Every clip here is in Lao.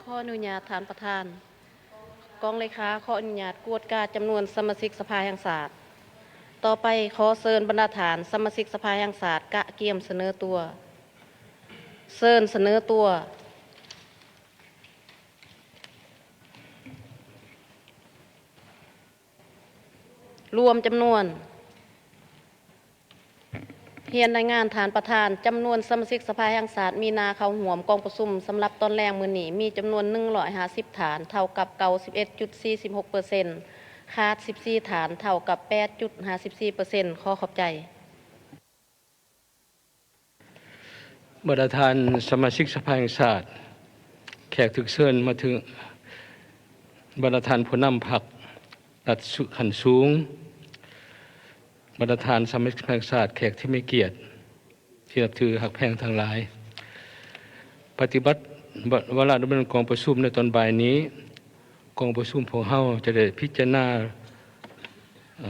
ຂໍອະນຸຍາດທ່ານປະທານ. ກອງເລຂາຂໍອະນຸຍາດກວດກາຈຳນວນສະມາຊິກສະພາແຫ່ງຊາດ. ຕໍ່ໄປຂໍເຊີນບັນດາທ່ານສະມາຊິກສະພາແຫ່ງຊາດກະກຽມສະເໜີຕົວ. ເຊີນສະເໜີຕົວ. ລວມຈຳນວນ. ຮຽນລາຍງານທ່ານປະທານ, ຈຳນວນສະມາຊິກສະພາແຫ່ງຊາດມີໜ້າເຂົ້າຮ່ວມກອງປະຊຸມສຳລັບຕອນແລງມື້ນີ້ມີຈຳນວນໜຶ່ງຮ້ອຍຫ້າສິບທ່ານ, ເທົ່າກັບເກົ້າສິບເອັດຈຸດສີ່ສິບຫົກເປີເຊັນ, ຂາດສິບສີ່ທ່ານ, ເທົ່າກັບແປດຈຸດຫ້າສິບສີ່ເປີເຊັນ. ຂໍຂອບໃຈ. ບັນດາທ່ານສະມາຊິກສະພາແຫ່ງຊາດ, ແຂກຖືກເຊີນມາເຖິງບັນດາທ່ານຜູ້ນຳພັກລັດຂັ້ນສູງ, ບັນດາທ່ານສະມາຊິກສະພາແຫ່ງຊາດ, ແຂກທີ່ມີກຽດທີ່ນັບຖືຮັກແພງທັງຫຼາຍ. ປະຕິບັດວາລະດຳເນີນກອງປະຊຸມໃນຕອນບ່າຍນີ້, ກອງປະຊຸມພວກເຮົາຈະໄດ້ພິຈາລະນາ, ເອີ,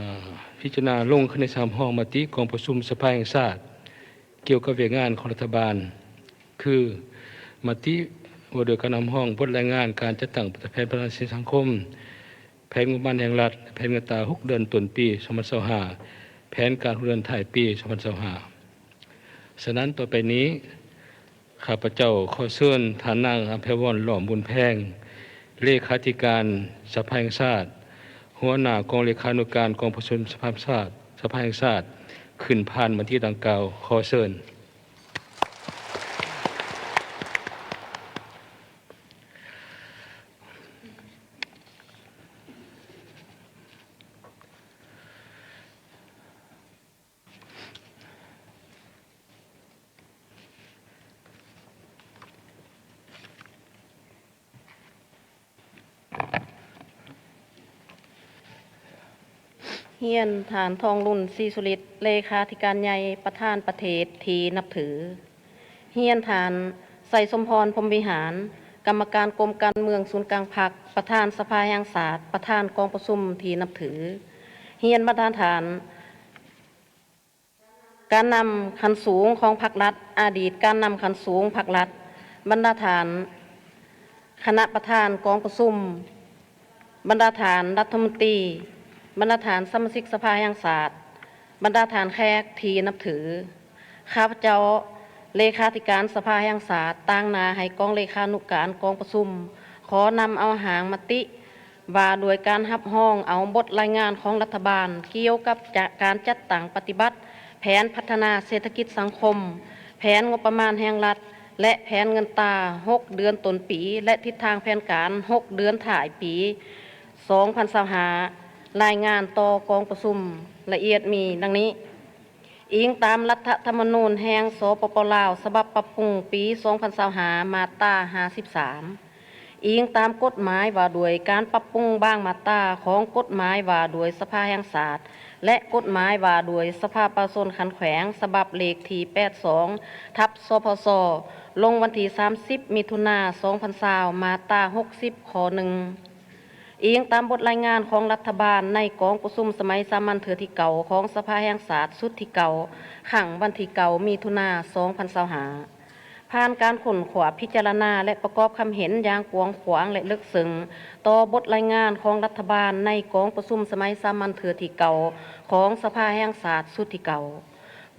ພິຈາລະນາລົງຄະແນນສຳຮອງມະຕິກອງປະຊຸມສະພາແຫ່ງຊາດ ກ່ຽວກັບວຽກງານຂອງລັດຖະບານ ຄື ມະຕິວ່າດ້ວຍການຮັບຮອງບົດລາຍງານການຈັດຕັ້ງແຜນພັດທະນາເສດຖະກິດສັງຄົມ, ແຜນງົບປະມານແຫ່ງລັດ ແລະ ແຜນເງິນຕາຫົກເດືອນຕົ້ນປີສອງພັນຊາວຫ້າ, ແຜນການຫົກເດືອນທ້າຍປີສອງພັນຊາວຫ້າ. ສະນັ້ນ, ຕໍ່ໄປນີ້ ຂ້າພະເຈົ້າຂໍເຊີນທ່ານນາງ ອຳໄພວອນ ລ້ອມບຸນແພງ, ເລຂາທິການສະພາແຫ່ງຊາດ, ຫົວໜ້າກອງເລຂານຸການກອງປະຊຸມສະພາແຫ່ງຊາດ, ສະພາແຫ່ງຊາດ ຂຶ້ນຜ່ານມະຕິດັ່ງກ່າວ. ຂໍເຊີນ. ຮຽນທ່ານ ທອງລຸນ ສີສຸລິດ ເລຂາທິການໃຫຍ່ ປະທານປະເທດທີ່ນັບຖື. ຮຽນທ່ານ ໄຊສົມພອນ ພົມວິຫານ ກຳມະການກົມການເມືອງສູນກາງພັກ, ປະທານສະພາແຫ່ງຊາດ, ປະທານກອງປະຊຸມທີ່ນັບຖື. ຮຽນບັນດາທ່ານ ການນຳຂັ້ນສູງຂອງພັກລັດ, ອະດີດການນຳຂັ້ນສູງພັກລັດ, ບັນດາທ່ານຄະນະປະທານກອງປະຊຸມ, ບັນດາທ່ານລັດຖະມົນຕີ, ບັນດາທ່ານສະມາຊິກສະພາແຫ່ງຊາດ, ບັນດາທ່ານແຂກທີ່ນັບຖື. ຂ້າພະເຈົ້າ ເລຂາທິການສະພາແຫ່ງຊາດ, ຕາງໜ້າໃຫ້ກອງເລຂານຸການກອງປະຊຸມ, ຂໍນຳເອົາຮ່າງມະຕິ ວ່າດ້ວຍການຮັບຮອງເອົາບົດລາຍງານຂອງລັດຖະບານກ່ຽວກັບຈະ ການຈັດຕັ້ງປະຕິບັດແຜນພັດທະນາເສດຖະກິດສັງຄົມ, ແຜນງົບປະມານແຫ່ງລັດ ແລະ ແຜນເງິນຕາຫົກເດືອນຕົ້ນປີ ແລະ ທິດທາງແຜນການຫົກເດືອນທ້າຍປີສອງພັນຊາວຫ້າ ລາຍງານຕໍ່ກອງປະຊຸມລະອຽດມີດັ່ງນີ້. ອີງຕາມລັດຖະທຳມະນູນແຫ່ງ ສປປ ລາວ ສະບັບປັບປຸງປີສອງພັນຊາວຫ້າ ມາດຕາຫ້າສິບສາມ, ອີງຕາມກົດໝາຍວ່າດ້ວຍການປັບປຸງບາງມາດຕາຂອງກົດໝາຍວ່າດ້ວຍສະພາແຫ່ງຊາດ ແລະ ກົດໝາຍວ່າດ້ວຍສະພາປະຊາຊົນຂັ້ນແຂວງ ສະບັບເລກທີແປດສອງ ທັບ ສພຊ ລົງວັນທີສາມສິບ ມິຖຸນາ ສອງພັນຊາວ ມາດຕາຫົກສິບ ຂໍ້ໜຶ່ງ. ອີງຕາມບົດລາຍງານຂອງລັດຖະບານໃນກອງປະຊຸມສະໄໝສາມັນເທື່ອທີເກົ້າຂອງສະພາແຫ່ງຊາດຊຸດທີເກົ້າ ຄັ້ງວັນທີເກົ້າ ມິຖຸນາ ສອງພັນຊາວຫ້າ ຜ່ານການຄົ້ນຄວ້າພິຈາລະນາ ແລະ ປະກອບຄຳເຫັນຢ່າງກວ້າງຂວາງ ແລະ ເລິກເຊິ່ງຕໍ່ບົດລາຍງານຂອງລັດຖະບານໃນກອງປະຊຸມສະໄໝສາມັນເທື່ອທີເກົ້າຂອງສະພາແຫ່ງຊາດຊຸດທີເກົ້າ.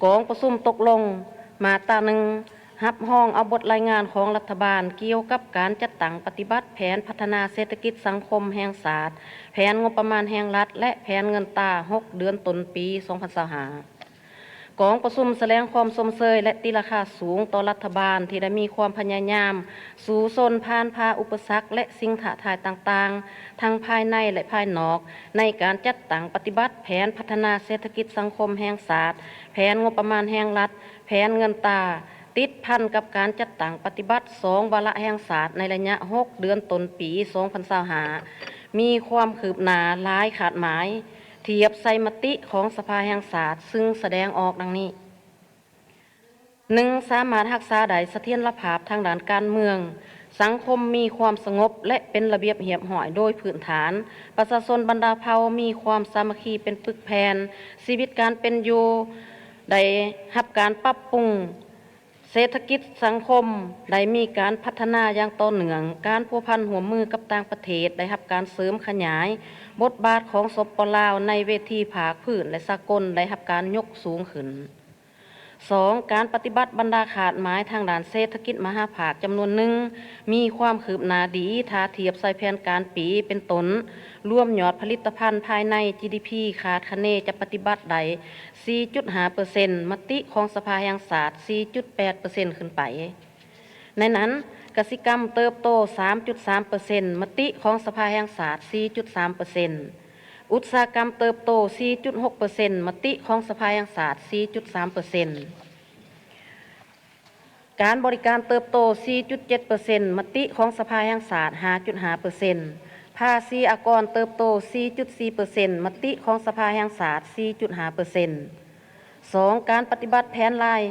ກອງປະຊຸມຕົກລົງ ມາດຕາໜຶ່ງ ຮັບຮອງເອົາບົດລາຍງານຂອງລັດຖະບານກ່ຽວກັບການຈັດຕັ້ງປະຕິບັດແຜນພັດທະນາເສດຖະກິດສັງຄົມແຫ່ງຊາດ, ແຜນງົບປະມານແຫ່ງລັດ ແລະ ແຜນເງິນຕາຫົກເດືອນຕົ້ນປີສອງພັນຊາວຫ້າ. ກອງປະຊຸມສະແດງຄວາມຊົມເຊີຍ ແລະ ຕີລາຄາສູງຕໍ່ລັດຖະບານທີ່ໄດ້ມີຄວາມພະຍາຍາມສູ້ຊົນຜ່ານຜ່າອຸປະສັກ ແລະ ສິ່ງທ້າທາຍຕ່າງໆ ທັງພາຍໃນ ແລະ ພາຍນອກ ໃນການຈັດຕັ້ງປະຕິບັດແຜນພັດທະນາເສດຖະກິດສັງຄົມແຫ່ງຊາດ, ແຜນງົບປະມານແຫ່ງລັດ, ແຜນເງິນຕາ ຕິດພັນກັບການຈັດຕັ້ງປະຕິບັດສອງວາລະແຫ່ງຊາດໃນໄລຍະຫົກເດືອນຕົ້ນປີສອງພັນຊາວຫ້າ ມີຄວາມຄືບໜ້າຫຼາຍຄາດໝາຍ ທຽບໃສ່ມະຕິຂອງສະພາແຫ່ງຊາດ ຊຶ່ງສະແດງອອກດັ່ງນີ້. ໜຶ່ງ ສາມາດຮັກສາໄດ້ສະຖຽນລະພາບທາງດ້ານການເມືອງ, ສັງຄົມມີຄວາມສະຫງົບ ແລະ ເປັນລະບຽບຮຽບຮ້ອຍໂດຍພື້ນຖານ, ປະຊາຊົນບັນດາເຜົ່າມີຄວາມສາມັກຄີເປັນປຶກແຜ່ນ, ຊີວິດການເປັນຢູ່ໄດ້ຮັບການປັບປຸງ, ເສດຖະກິດສັງຄົມໄດ້ມີການພັດທະນາຢ່າງຕໍ່ເນື່ອງ, ການພົວພັນຮ່ວມມືກັບຕ່າງປະເທດໄດ້ຮັບການເສີມຂະຫຍາຍ, ບົດບາດຂອງ ສປປ ລາວ ໃນເວທີພາກພື້ນ ແລະ ສາກົນໄດ້ຮັບການຍົກສູງຂຶ້ນ. ສອງ, ການປະຕິບັດບັນດາຄາດໝາຍທາງດ້ານເສດຖະກິດມະຫາພາກຈຳນວນໜຶ່ງມີຄວາມຄືບໜ້າດີ ຖ້າທຽບໃສ່ແຜນການປີ ເປັນຕົ້ນ ລວມຍອດຜະລິດຕະພັນພາຍໃນ ຈີດີພີ ຄາດຄະເນຈະປະຕິບັດໄດ້ສີ່ຈຸດຫ້າເປີເຊັນ, ມະຕິຂອງສະພາແຫ່ງຊາດສີ່ຈຸດແປດເປີເຊັນຂຶ້ນໄປ. ໃນນັ້ນ, ກະສິກຳເຕີບໂຕສາມຈຸດສາມເປີເຊັນ, ມະຕິຂອງສະພາແຫ່ງຊາດສີ່ຈຸດສາມເປີເຊັນ, ອຸດສາຫະກຳເຕີບໂຕສີ່ຈຸດຫົກເປີເຊັນ, ມະຕິຂອງສະພາແຫ່ງຊາດສີ່ຈຸດສາມເປີເຊັນ. ການບໍລິການເຕີບໂຕສີ່ຈຸດເຈັດເປີເຊັນ, ມະຕິຂອງສະພາແຫ່ງຊາດຫ້າຈຸດຫ້າເປີເຊັນ, ພາສີອາກອນເຕີບໂຕສີ່ຈຸດສີ່ເປີເຊັນ, ມະຕິຂອງສະພາແຫ່ງຊາດສີ່ຈຸດຫ້າເປີເຊັນ. ສອງ, ການປະຕິບັດແຜນລາຍ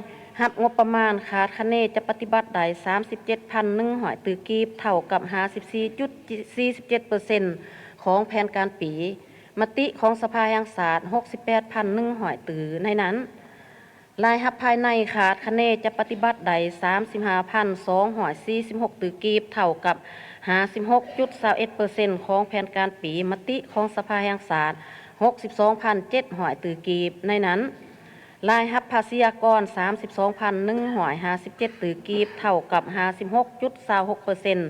ຮັບງົບປະມານ ຄາດຄະເນຈະປະຕິບັດໄດ້ສາມສິບເຈັດພັນໜຶ່ງຮ້ອຍຕື້ກີບ, ເທົ່າກັບຫ້າສິບສີ່ຈຸດສີ່ສິບເຈັດເປີເຊັນຂອງແຜນການປີ, ມະຕິຂອງສະພາແຫ່ງຊາດຫົກສິບແປດພັນໜຶ່ງຮ້ອຍຕື້. ໃນນັ້ນ, ລາຍຮັບພາຍໃນຄາດຄະເນຈະປະຕິບັດໄດ້ສາມສິບຫ້າພັນສອງຮ້ອຍສີ່ສິບຫົກຕື້ກີບ, ເທົ່າກັບຫ້າສິບຫົກຈຸດຊາວເອັດເປີເຊັນຂອງແຜນການປີ, ມະຕິຂອງສະພາແຫ່ງຊາດຫົກສິບສອງພັນເຈັດຮ້ອຍຕື້ກີບ. ໃນນັ້ນ, ລາຍຮັບພາສີອາກອນສາມສິບສອງພັນໜຶ່ງຮ້ອຍຫ້າສິບເຈັດຕື້ກີບ, ເທົ່າກັບຫ້າສິບຫົກຈຸດຊາວຫົກເປີເຊັນ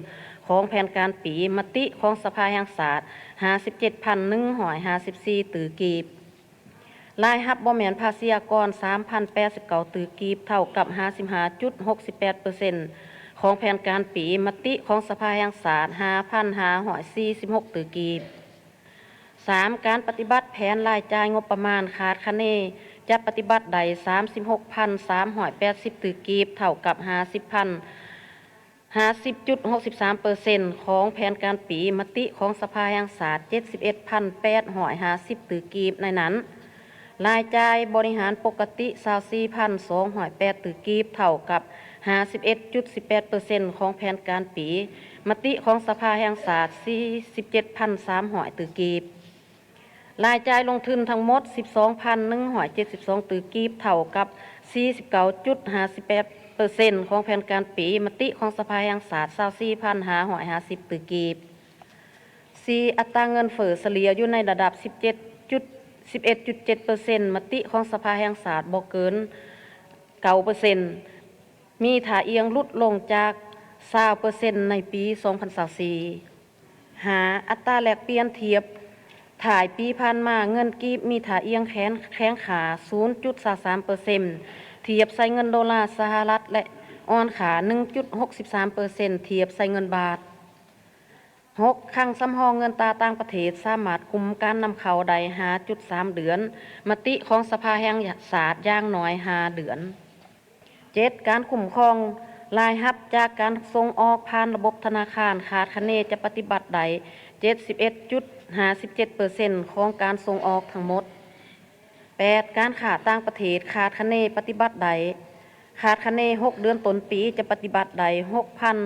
ຂອງແຜນການປີ, ມະຕິຂອງສະພາແຫ່ງຊາດຫ້າສິບເຈັດພັນໜຶ່ງຮ້ອຍຫ້າສິບສີ່ຕື້ກີບ. ລາຍຮັບບໍ່ແມ່ນພາສີອາກອນສາມພັນແປດສິບເກົ້າຕື້ກີບ, ເທົ່າກັບຫ້າສິບຫ້າຈຸດຫົກສິບແປດເປີເຊັນຂອງແຜນການປີ, ມະຕິຂອງສະພາແຫ່ງຊາດຫ້າພັນຫ້າຮ້ອຍສີ່ສິບຫົກຕື້ກີບ. ສາມ, ການປະຕິບັດແຜນລາຍຈ່າຍງົບປະມານຄາດຄະເນຈະປະຕິບັດໄດ້ສາມສິບຫົກພັນສາມຮ້ອຍແປດສິບຕື້ກີບ, ເທົ່າກັບຫ້າສິບພັນ ຫ້າສິບຈຸດຫົກສິບສາມເປີເຊັນຂອງແຜນການປີ, ມະຕິຂອງສະພາແຫ່ງຊາດເຈັດສິບເອັດພັນແປດຮ້ອຍຫ້າສິບຕື້ກີບ. ໃນນັ້ນ, ລາຍຈ່າຍບໍລິຫານປົກກະຕິຊາວສີ່ພັນສອງຮ້ອຍແປດຕື້ກີບ, ເທົ່າກັບຫ້າສິບເອັດຈຸດສິບແປດເປີເຊັນຂອງແຜນການປີ, ມະຕິຂອງສະພາແຫ່ງຊາດສີ່ສິບເຈັດພັນສາມຮ້ອຍຕື້ກີບ. ລາຍຈ່າຍລົງທຶນທັງໝົດສິບສອງພັນໜຶ່ງຮ້ອຍເຈັດສິບສອງຕື້ກີບ, ເທົ່າກັບສີ່ສິບເກົ້າຈຸດຫ້າສິບແປດເປີເຊັນຂອງແຜນການປີ, ມະຕິຂອງສະພາແຫ່ງຊາດຊາວສີ່ພັນຫ້າຮ້ອຍຫ້າສິບຕື້ກີບ. ສີ່, ອັດຕາເງິນເຟີ້ສະເລ່ຍຢູ່ໃນລະດັບສິບເຈັດຈຸດ ສິບເອັດຈຸດເຈັດເປີເຊັນ, ມະຕິຂອງສະພາແຫ່ງຊາດບໍ່ເກີນເກົ້າເປີເຊັນ, ມີທ່າອ່ຽງຫຼຸດລົງຈາກຊາວເປີເຊັນໃນປີສອງພັນຊາວສີ່. ຫ້າ, ອັດຕາແລກປ່ຽນທຽບທ້າຍປີຜ່ານມາ, ເງິນກີບມີທ່າອ່ຽງແຂງ ແຂງຄ່າສູນຈຸດຊາວສາມເປີເຊັນ ທຽບໃສ່ເງິນໂດລາສະຫະລັດ ແລະ ອ່ອນຄ່າໜຶ່ງຈຸດຫົກສິບສາມເປີເຊັນ ທຽບໃສ່ເງິນບາດ. ຫົກ, ຄັງສຳຮອງເງິນຕາຕ່າງປະເທດສາມາດກຸມການນຳເຂົ້າໄດ້ຫ້າຈຸດສາມເດືອນ, ມະຕິຂອງສະພາແຫ່ງຊາດຢ່າງໜ້ອຍຫ້າເດືອນ. ເຈັດ, ການຄຸ້ມຄອງລາຍຮັບຈາກການສົ່ງອອກຜ່ານລະບົບທະນາຄານ ຄາດຄະເນຈະປະຕິບັດໄດ້ເຈັດສິບເອັດຈຸດຫ້າສິບເຈັດເປີເຊັນຂອງການສົ່ງອອກທັງໝົດ. ແປດ, ການຄ້າຕ່າງປະເທດ ຄາດຄະເນປະຕິບັດໄດ້ ຄາດຄະເນຫົກເດືອນຕົ້ນປີຈະປະຕິບັດໄດ້ຫົກພັນ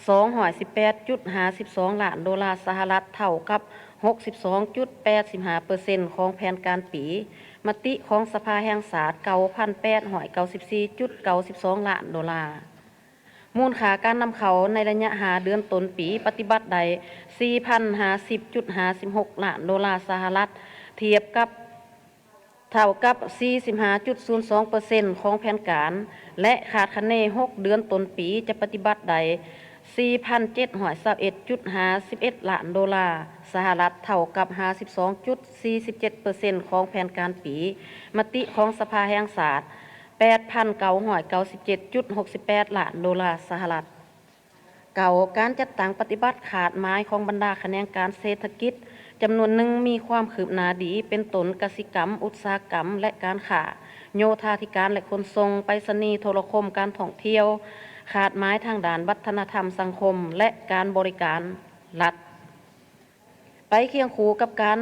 ສອງຮ້ອຍສິບແປດຈຸດຫ້າສິບສອງລ້ານໂດລາສະຫະລັດ, ເທົ່າກັບຫົກສິບສອງຈຸດແປດສິບຫ້າເປີເຊັນຂອງແຜນການປີ. ມະຕິຂອງສະພາແຫ່ງຊາດເກົ້າພັນແປດຮ້ອຍເກົ້າສິບສີ່ຈຸດເກົ້າສິບສອງລ້ານໂດລາ. ມູນຄ່າການນຳເຂົ້າໃນໄລຍະຫ້າເດືອນຕົ້ນປີປະຕິບັດໄດ້ສີ່ພັນຫ້າສິບຈຸດຫ້າສິບຫົກລ້ານໂດລາສະຫະລັດ, ທຽບກັບ ເທົ່າກັບສີ່ສິບຫ້າຈຸດສູນສອງເປີເຊັນຂອງແຜນການ ແລະ ຄາດຄະເນຫົກເດືອນຕົ້ນປີຈະປະຕິບັດໄດ້ສີ່ພັນເຈັດຮ້ອຍຊາວເອັດຈຸດຫ້າສິບເອັດລ້ານໂດລາສະຫະລັດ, ເທົ່າກັບຫ້າສິບສອງຈຸດສີ່ສິບເຈັດເປີເຊັນຂອງແຜນການປີ. ມະຕິຂອງສະພາແຫ່ງຊາດແປດພັນເກົ້າຮ້ອຍເກົ້າສິບເຈັດຈຸດຫົກສິບແປດລ້ານໂດລາສະຫະລັດ. ເກົ້າ, ການຈັດຕັ້ງປະຕິບັດຄາດໝາຍຂອງບັນດາຂະແໜງການເສດຖະກິດຈຳນວນໜຶ່ງມີຄວາມຄືບໜ້າດີ, ເປັນຕົ້ນກະສິກຳ, ອຸດສາຫະກຳ ແລະ ການຄ້າ, ໂຍທາທິການ ແລະ ຂົນສົ່ງ, ໄປສະນີ, ໂທລະຄົມ, ການທ່ອງທ່ຽວ, ຄາດໝາຍທາງດ້ານວັດທະນະທຳສັງຄົມ ແລະ ການບໍລິການລັດ. ໄປຄຽງຄູ່ກັບການ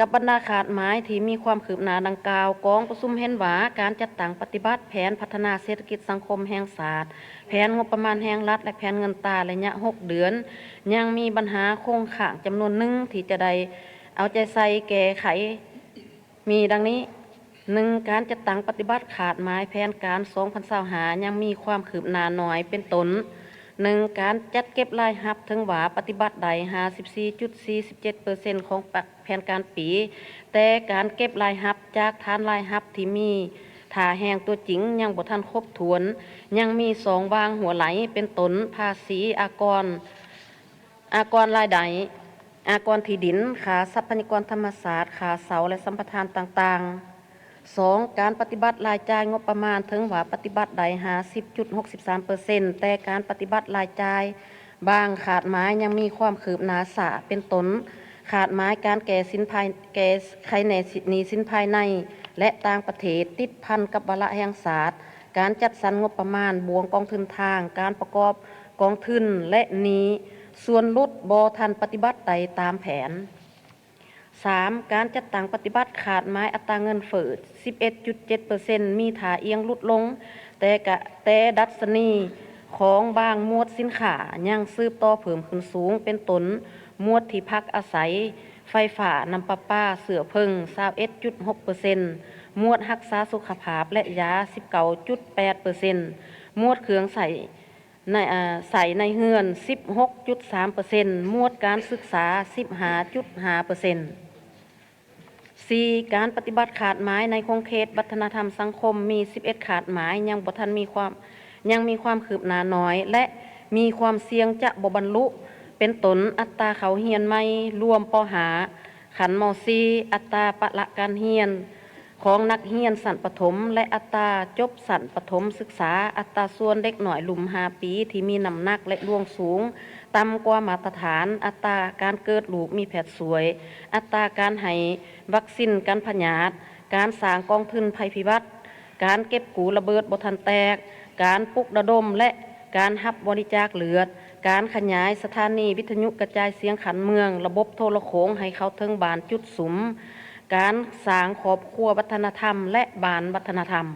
ກັບບັນດາຄາດໝາຍທີ່ມີຄວາມຄືບໜ້າດັ່ງກ່າວ, ກອງປະຊຸມເຫັນວ່າການຈັດຕັ້ງປະຕິບັດແຜນພັດທະນາເສດຖະກິດສັງຄົມແຫ່ງຊາດ, ແຜນງົບປະມານແຫ່ງລັດ ແລະ ແຜນເງິນຕາໄລຍະຫົກເດືອນ ຍັງມີບັນຫາຄົງຄ້າງຈຳນວນໜຶ່ງທີ່ຈະໄດ້ເອົາໃຈໃສ່ແກ້ໄຂ ມີດັ່ງນີ້. ໜຶ່ງ ການຈັດຕັ້ງປະຕິບັດຄາດໝາຍແຜນການສອງພັນຊາວຫ້າ ຍັງມີຄວາມຄືບໜ້າໜ້ອຍ ເປັນຕົ້ນ ໜຶ່ງ ການຈັດເກັບລາຍຮັບ ເຖິງວ່າປະຕິບັດໄດ້ຫ້າສິບສີ່ຈຸດສີ່ສິບເຈັດເປີເຊັນຂອງປະ ແຜນການປີ, ແຕ່ການເກັບລາຍຮັບຈາກຖານລາຍຮັບທີ່ມີທ່າແຮງຕົວຈິງຍັງບໍ່ທັນຄົບຖ້ວນ, ຍັງມີຊ່ອງວ່າງຮົ່ວໄຫຼ ເປັນຕົ້ນ ພາສີອາກອນ ອາກອນລາຍໄດ້, ອາກອນທີ່ດິນ, ຄ່າຊັບພະຍາກອນທຳມະຊາດ, ຄ່າເຊົ່າ ແລະ ສຳປະທານຕ່າງໆ. ສອງ ການປະຕິບັດລາຍຈ່າຍງົບປະມານ ເຖິງວ່າປະຕິບັດໄດ້ຫ້າສິບຈຸດຫົກສິບສາມເປີເຊັນ ແຕ່ການປະຕິບັດລາຍຈ່າຍບາງຄາດໝາຍຍັງມີຄວາມຄືບໜ້າຊ້າ ເປັນຕົ້ນ ຄາດໝາຍການແກ້ສິນພາຍ ແກ້ໄຂໜີ້ສິນພາຍໃນ ແລະ ຕ່າງປະເທດ ຕິດພັນກັບວາລະແຫ່ງຊາດ, ການຈັດສັນງົບປະມານ, ບ່ວງກອງທຶນທາງ, ການປະກອບກອງທຶນ ແລະ ໜີ້ສ່ວນຫຼຸດບໍ່ທັນປະຕິບັດໄດ້ຕາມແຜນ. ສາມ ການຈັດຕັ້ງປະຕິບັດຄາດໝາຍອັດຕາເງິນເຟີ້ສິບເອັດຈຸດເຈັດເປີເຊັນ ມີທ່າອ່ຽງຫຼຸດລົງ, ແຕ່ກະ ແຕ່ດັດຊະນີຂອງບາງໝວດສິນຄ້າຍັງສືບຕໍ່ເພີ່ມຂຶ້ນສູງ, ເປັນຕົ້ນ ໝວດທີ່ພັກອາໄສ, ໄຟຟ້າ, ນ້ຳປະປາ, ເຊື້ອເພີງ ຊາວເອັດຈຸດຫົກເປີເຊັນ, ໝວດຮັກສາສຸຂະພາບ ແລະ ຢາ ສິບເກົ້າຈຸດແປດເປີເຊັນ, ໝວດເຄື່ອງໃຊ້ ໃນ ອາ ໃຊ້ໃນເຮືອນ ສິບຫົກຈຸດສາມເປີເຊັນ, ໝວດການສຶກສາ ສິບຫ້າຈຸດຫ້າເປີເຊັນ. ສີ່ ການປະຕິບັດຄາດໝາຍໃນຂົງເຂດວັດທະນະທຳສັງຄົມ ມີສິບເອັດຄາດໝາຍ ຍັງບໍ່ທັນມີຄວາມ ຍັງມີຄວາມຄືບໜ້າໜ້ອຍ ແລະ ມີຄວາມສ່ຽງຈະບໍ່ບັນລຸ ເປັນຕົ້ນ ອັດຕາເຂົ້າຮຽນໃໝ່ລວມ ປໍຫ້າ ຂັ້ນ ມໍສີ່ ອັດຕາປະລະການຮຽນ ຂອງນັກຮຽນຊັ້ນປະຖົມ ແລະ ອັດຕາຈົບຊັ້ນປະຖົມສຶກສາ, ອັດຕາສ່ວນເດັກນ້ອຍລຸ່ມຫ້າປີທີ່ມີນ້ຳໜັກ ແລະ ລວງສູງຕ່ຳກວ່າມາດຕະຖານ, ອັດຕາການເກີດລູກມີແພດຊ່ວຍ, ອັດຕາການໃຫ້ວັກຊິນກັນພະຍາດ, ການສ້າງກອງທຶນໄພພິບັດ, ການເກັບກູ້ລະເບີດບໍ່ທັນແຕກ, ການປຸກລະດົມ ແລະ ການຮັບບໍລິຈາກເລືອດ, ການຂະຫຍາຍສະຖານີວິທະຍຸກະຈາຍສຽງຂັ້ນເມືອງ, ລະບົບໂທລະໂຂງໃຫ້ເຂົ້າເຖິງບ້ານຈຸດສຸມ, ການສ້າງຄອບຄົວວັດທະນະທຳ ແລະ ບ້ານວັດທະນະທຳ.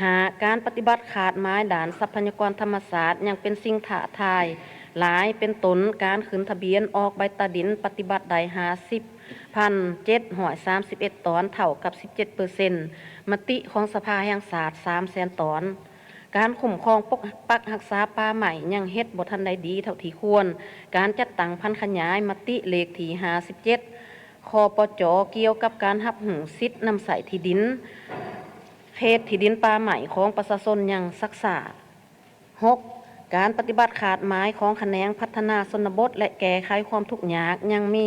ຫ້າ ການປະຕິບັດຄາດໝາຍດ້ານຊັບພະຍາກອນທຳມະຊາດຍັງເປັນສິ່ງທ້າທາຍຫຼາຍ, ເປັນຕົ້ນ ການຂຶ້ນທະບຽນອອກໃບຕາດິນປະຕິບັດໄດ້ຫ້າສິບພັນເຈັດຮ້ອຍສາມສິບເອັດຕອນ, ເທົ່າກັບສິບເຈັດເປີເຊັນ ມະຕິຂອງສະພາແຫ່ງຊາດສາມແສນຕອນ. ການຄຸ້ມຄອງປົກປັກຮັກສາປ່າໄມ້ຍັງເຮັດບໍ່ທັນໄດ້ດີເທົ່າທີ່ຄວນ. ການຈັດຕັ້ງຜັນຂະຫຍາຍມະຕິເລກທີຫ້າສິບເຈັດ ຄປຈ ກ່ຽວກັບການຮັບຮູ້ສິດນຳໃຊ້ທີ່ດິນ ເຂດທີ່ດິນປ່າໄມ້ຂອງປະຊາຊົນຍັງຊັກຊ້າ. ຫົກ ການປະຕິບັດຄາດໝາຍຂອງຂະແໜງພັດທະນາຊົນນະບົດ ແລະ ແກ້ໄຂຄວາມທຸກຍາກຍັງມີ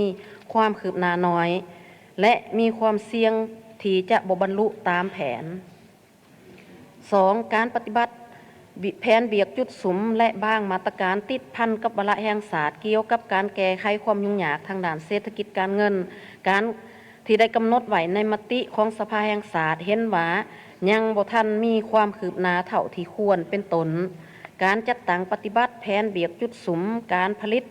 ຄວາມຄືບໜ້າໜ້ອຍ ແລະ ມີຄວາມສ່ຽງທີ່ຈະບໍ່ບັນລຸຕາມແຜນ. ສອງ ການປະຕິບັດແຜນວຽກຈຸດສຸມ ແລະ ບາງມາດຕະການຕິດພັນກັບວາລະແຫ່ງຊາດກ່ຽວກັບການແກ້ໄຂຄວາມຫຍຸ້ງຍາກທາງດ້ານເສດຖະກິດການເງິນ ການທີ່ໄດ້ກຳນົດໄວ້ໃນມະຕິຂອງສະພາແຫ່ງຊາດ ເຫັນວ່າຍັງບໍ່ທັນມີຄວາມຄືບໜ້າເທົ່າທີ່ຄວນ, ເປັນຕົ້ນ ການຈັດຕັ້ງປະຕິບັດແຜນວຽກຈຸດສຸມການຜະລິດ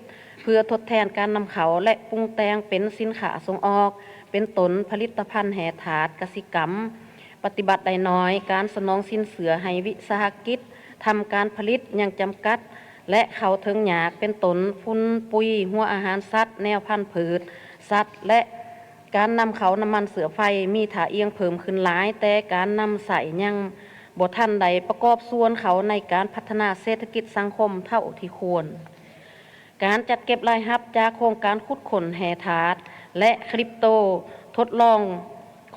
ເພື່ອທົດແທນການນຳເຂົ້າ ແລະ ປຸງແຕ່ງເປັນສິນຄ້າສົ່ງອອກ, ເປັນຕົ້ນ ຜະລິດຕະພັນແຮ່ທາດກະສິກຳ ປະຕິບັດໄດ້ໜ້ອຍ, ການສະໜອງສິນເຊື່ອໃຫ້ວິສາຫະກິດທຳການຜະລິດຍັງຈຳກັດ ແລະ ເຂົ້າເຖິງຍາກ, ເປັນຕົ້ນ ຝຸ່ນ, ປຸຍ, ຫົວອາຫານສັດ, ແນວພັນພືດ, ສັດ ແລະ ການນຳເຂົ້ານ້ຳມັນເຊື້ອໄຟມີທ່າອ່ຽງເພີ່ມຂຶ້ນຫຼາຍ, ແຕ່ການນຳໃຊ້ຍັງບໍ່ທັນໄດ້ປະກອບສ່ວນເຂົ້າໃນການພັດທະນາເສດຖະກິດສັງຄົມເທົ່າທີ່ຄວນ. ການຈັດເກັບລາຍຮັບຈາກໂຄງການຂຸດຄົ້ນແຮ່ທາດ ແລະ ຄຣິບໂຕທົດລອງ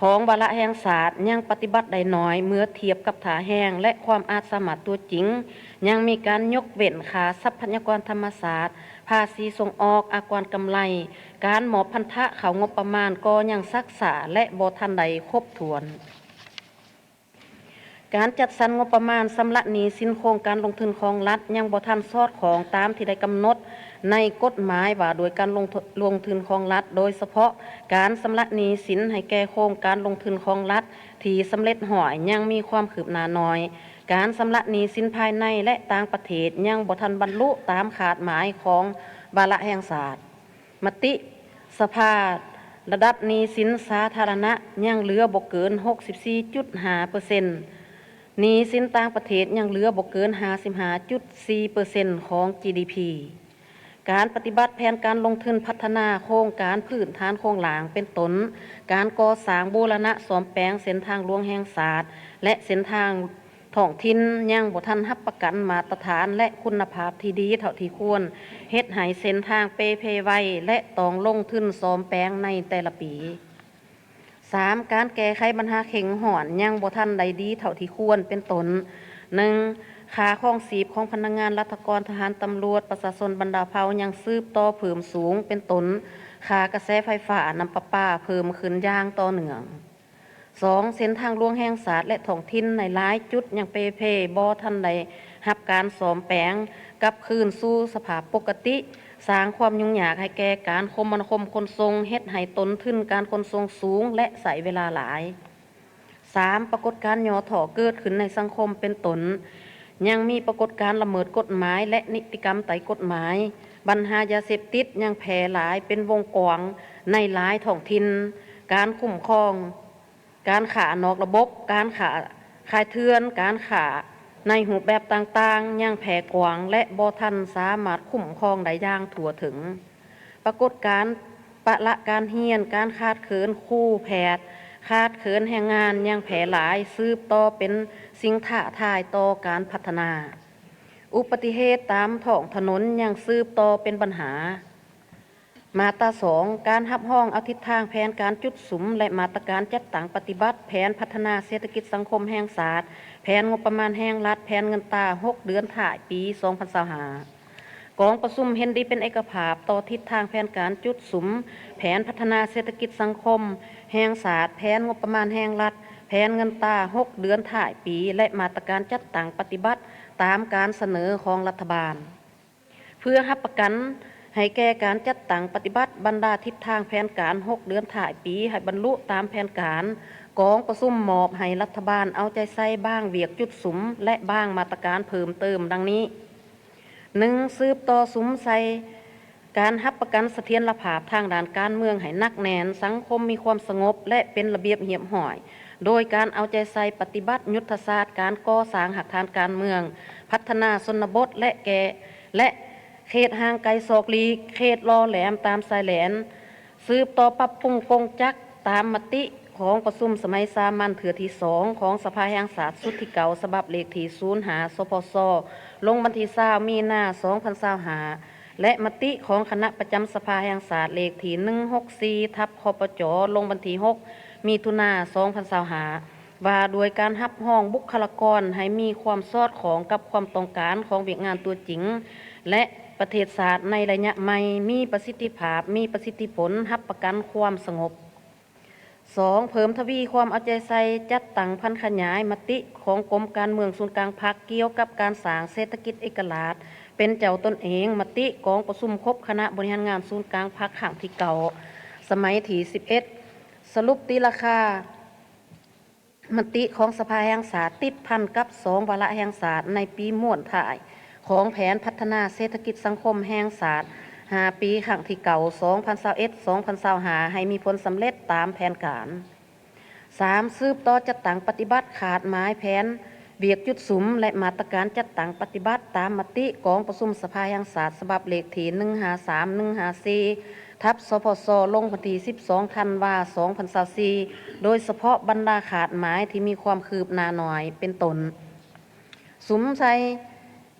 ຂອງວາລະແຫ່ງຊາດຍັງປະຕິບັດໄດ້ໜ້ອຍເມື່ອທຽບກັບທ່າແຮງ ແລະ ຄວາມອາດສາມາດຕົວຈິງ, ຍັງມີການຍົກເວັ້ນຄ່າຊັບພະຍາກອນທຳມະຊາດ, ພາສີສົ່ງອອກ, ອາກອນກຳໄລ, ການມອບພັນທະເຂົ້າງົບປະມານກໍຍັງຊັກຊ້າ ແລະ ບໍ່ທັນໄດ້ຄົບຖ້ວນ. ການຈັດສັນງົບປະມານຊຳລະໜີ້ສິນໂຄງການລົງທຶນຂອງລັດຍັງບໍ່ທັນສອດຄ່ອງຕາມທີ່ໄດ້ກຳນົດໃນກົດໝາຍວ່າດ້ວຍການລົງທຶນ ລົງທຶນຂອງລັດ, ໂດຍສະເພາະການຊຳລະໜີ້ສິນໃຫ້ແກ່ໂຄງການລົງທຶນຂອງລັດທີ່ສຳເລັດຮ້ອຍຍັງມີຄວາມຄືບໜ້າໜ້ອຍ, ການຊຳລະໜີ້ສິນພາຍໃນ ແລະ ຕ່າງປະເທດຍັງບໍ່ທັນບັນລຸຕາມຄາດໝາຍຂອງວາລະແຫ່ງຊາດ. ມະຕິສະພາ ລະດັບໜີ້ສິນສາທາລະນະຍັງເຫຼືອບໍ່ເກີນຫົກສິບສີ່ຈຸດຫ້າເປີເຊັນ, ໜີ້ສິນຕ່າງປະເທດຍັງເຫຼືອບໍ່ເກີນຫ້າສິບຫ້າຈຸດສີ່ເປີເຊັນຂອງ ຈີ ດີ ພີ. ການປະຕິບັດແຜນການລົງທຶນພັດທະນາໂຄງການພື້ນຖານໂຄງລ່າງ ເປັນຕົ້ນ ການກໍ່ສ້າງບູລະນະສ້ອມແປງເສັ້ນທາງຫຼວງແຫ່ງຊາດ ແລະ ເສັ້ນທາງທ້ອງຖິ່ນ ຍັງບໍ່ທັນຮັບປະກັນມາດຕະຖານ ແລະ ຄຸນນະພາບທີ່ດີເທົ່າທີ່ຄວນ, ເຮັດໃຫ້ເສັ້ນທາງເປ່ເພໄວ ແລະ ຕ້ອງລົງທຶນສ້ອມແປງໃນແຕ່ລະປີ. ສາມ ການແກ້ໄຂບັນຫາເຄັ່ງຮ້ອນຍັງບໍ່ທັນໄດ້ດີເທົ່າທີ່ຄວນ ເປັນຕົ້ນ ໜຶ່ງ ຄ່າຄອງຊີບຂອງພະນັກງານລັດຖະກອນ, ທະຫານ, ຕຳຫຼວດ, ປະຊາຊົນບັນດາເຜົ່າຍັງສືບຕໍ່ເພີ່ມສູງ ເປັນຕົ້ນ ຄ່າກະແສໄຟຟ້າ, ນ້ຳປະປາເພີ່ມຂຶ້ນຢ່າງຕໍ່ເນື່ອງ. ສອງ ເສັ້ນທາງຫຼວງແຫ່ງຊາດ ແລະ ທ້ອງຖິ່ນໃນຫຼາຍຈຸດຍັງເປ່ເພ, ບໍ່ທັນໄດ້ຮັບການສ້ອມແປງກັບຄືນສູ່ສະພາບປົກກະຕິ, ສ້າງຄວາມຫຍຸ້ງຍາກໃຫ້ແກ່ການຄົມມະນາຄົມຂົນສົ່ງ, ເຮັດໃຫ້ຕົ້ນທຶນການຂົນສົ່ງສູງ ແລະ ໃຊ້ເວລາຫຼາຍ. ສາມ ປາກົດການຫຍໍ້ທໍ້ເກີດຂຶ້ນໃນສັງຄົມ ເປັນຕົ້ນ ຍັງມີປາກົດການລະເມີດກົດໝາຍ ແລະ ນິຕິກຳໄຕ່ກົດໝາຍ, ບັນຫາຢາເສບຕິດຍັງແຜ່ຫຼາຍເປັນວົງກວ້າງໃນຫຼາຍທ້ອງຖິ່ນ, ການຄຸ້ມຄອງ ການຄ້ານອກລະບົບ, ການຄ້າຂາຍເຖື່ອນ, ການຄ້າໃນຮູບແບບຕ່າງໆ ຍັງແຜ່ກວ້າງ ແລະ ບໍ່ທັນສາມາດຄຸ້ມຄອງໄດ້ຢ່າງທົ່ວເຖິງ. ປາກົດການປະລະການຮຽນ, ການຂາດເຂີນຄູແພດ, ຂາດເຂີນແຮງງານຍັງແຜ່ຫຼາຍ, ສືບຕໍ່ເປັນສິ່ງທ້າທາຍຕໍ່ການພັດທະນາ. ອຸບັດຕິເຫດຕາມທ້ອງຖະໜົນຍັງສືບຕໍ່ເປັນບັນຫາ. ມາດຕາສອງ ການຮັບຮອງເອົາທິດທາງແຜນການຈຸດສຸມ ແລະ ມາດຕະການຈັດຕັ້ງປະຕິບັດແຜນພັດທະນາເສດຖະກິດສັງຄົມແຫ່ງຊາດ, ແຜນງົບປະມານແຫ່ງລັດ, ແຜນເງິນຕາຫົກເດືອນທ້າຍປີສອງພັນຊາວຫ້າ. ກອງປະຊຸມເຫັນດີເປັນເອກະພາບຕໍ່ທິດທາງແຜນການຈຸດສຸມແຜນພັດທະນາເສດຖະກິດສັງຄົມແຫ່ງຊາດ, ແຜນງົບປະມານແຫ່ງລັດ, ແຜນເງິນຕາຫົກເດືອນທ້າຍປີ ແລະ ມາດຕະການຈັດຕັ້ງປະຕິບັດຕາມການສະເໜີຂອງລັດຖະບານ. ເພື່ອຮັບປະກັນໃຫ້ແກ່ການຈັດຕັ້ງປະຕິບັດບັນດາທິດທາງແຜນການຫົກເດືອນທ້າຍປີໃຫ້ບັນລຸຕາມແຜນການ, ກອງປະຊຸມມອບໃຫ້ລັດຖະບານເອົາໃຈໃສ່ບາງວຽກຈຸດສຸມ ແລະ ບາງມາດຕະການເພີ່ມເຕີມດັ່ງນີ້. ໜຶ່ງ ສືບຕໍ່ສຸມໃສ່ການຮັບປະກັນສະຖຽນລະພາບທາງດ້ານການເມືອງໃຫ້ໜັກແໜ້ນ, ສັງຄົມມີຄວາມສະຫງົບ ແລະ ເປັນລະບຽບຮຽບຮ້ອຍ, ໂດຍການເອົາໃຈໃສ່ປະຕິບັດຍຸດທະສາດການກໍ່ສ້າງຮາກຖານການເມືອງ, ພັດທະນາຊົນນະບົດ ແລະ ແກ່ ແລະ ເຂດຫ່າງໄກສອກຫຼີກ, ເຂດຫຼໍ່ແຫຼມຕາມຊາຍແດນ, ສືບຕໍ່ປັບປຸງກົງຈັກຕາມມະຕິຂອງປະຊຸມສະໄໝສາມັນເທື່ອທີສອງຂອງສະພາແຫ່ງຊາດຊຸດທີເກົ້າ ສະບັບເລກທີສູນຫ້າ ສພຊ ລົງວັນທີຊາວ ມີນາ ສອງພັນຊາວຫ້າ ແລະ ມະຕິຂອງຄະນະປະຈຳສະພາແຫ່ງຊາດເລກທີໜຶ່ງຫົກສີ່ ທັບ ຄປຈ ລົງວັນທີຫົກ ມິຖຸນາ ສອງພັນຊາວຫ້າ ວ່າດ້ວຍການຮັບຮອງບຸກຄະລາກອນໃຫ້ມີຄວາມສອດຄ່ອງກັບຄວາມຕ້ອງການຂອງວຽກງານຕົວຈິງ ແລະ ປະເທດຊາດໃນໄລຍະໃໝ່ ມີປະສິດທິພາບ, ມີປະສິດທິຜົນ, ຮັບປະກັນຄວາມສະຫງົບ. ສອງ ເພີ່ມທະວີຄວາມເອົາໃຈໃສ່ຈັດຕັ້ງຜັນຂະຫຍາຍມະຕິຂອງກົມການເມືອງສູນກາງພັກ ກ່ຽວກັບການສ້າງເສດຖະກິດເອກະລາດເປັນເຈົ້າຕົນເອງ, ມະຕິກອງປະຊຸມຄົບຄະນະບໍລິຫານງານສູນກາງພັກຄັ້ງທີເກົ້າ ສະໄໝທີສິບເອັດ ສະຫຼຸບຕີລາຄາ ມະຕິຂອງສະພາແຫ່ງຊາດ ຕິດພັນກັບສອງວາລະແຫ່ງຊາດໃນປີມ້ວນທ້າຍຂອງແຜນພັດທະນາເສດຖະກິດສັງຄົມແຫ່ງຊາດຫ້າປີ ຄັ້ງທີເກົ້າ ສອງພັນຊາວເອັດ ສອງພັນຊາວຫ້າ ໃຫ້ມີຜົນສຳເລັດຕາມແຜນການ. ສາມ ສືບຕໍ່ຈັດຕັ້ງປະຕິບັດຄາດໝາຍແຜນວຽກຈຸດສຸມ ແລະ ມາດຕະການຈັດຕັ້ງປະຕິບັດຕາມມະຕິກອງປະຊຸມສະພາແຫ່ງຊາດ ສະບັບເລກທີໜຶ່ງຫ້າສາມ ໜຶ່ງຫ້າສີ່ ທັບ ສພຊ ລົງວັນທີສິບສອງ ທັນວາ ສອງພັນຊາວສີ່ ໂດຍສະເພາະບັນດາຄາດໝາຍທີ່ມີຄວາມຄືບໜ້າໜ້ອຍ ເປັນຕົ້ນ ສຸມໃສ່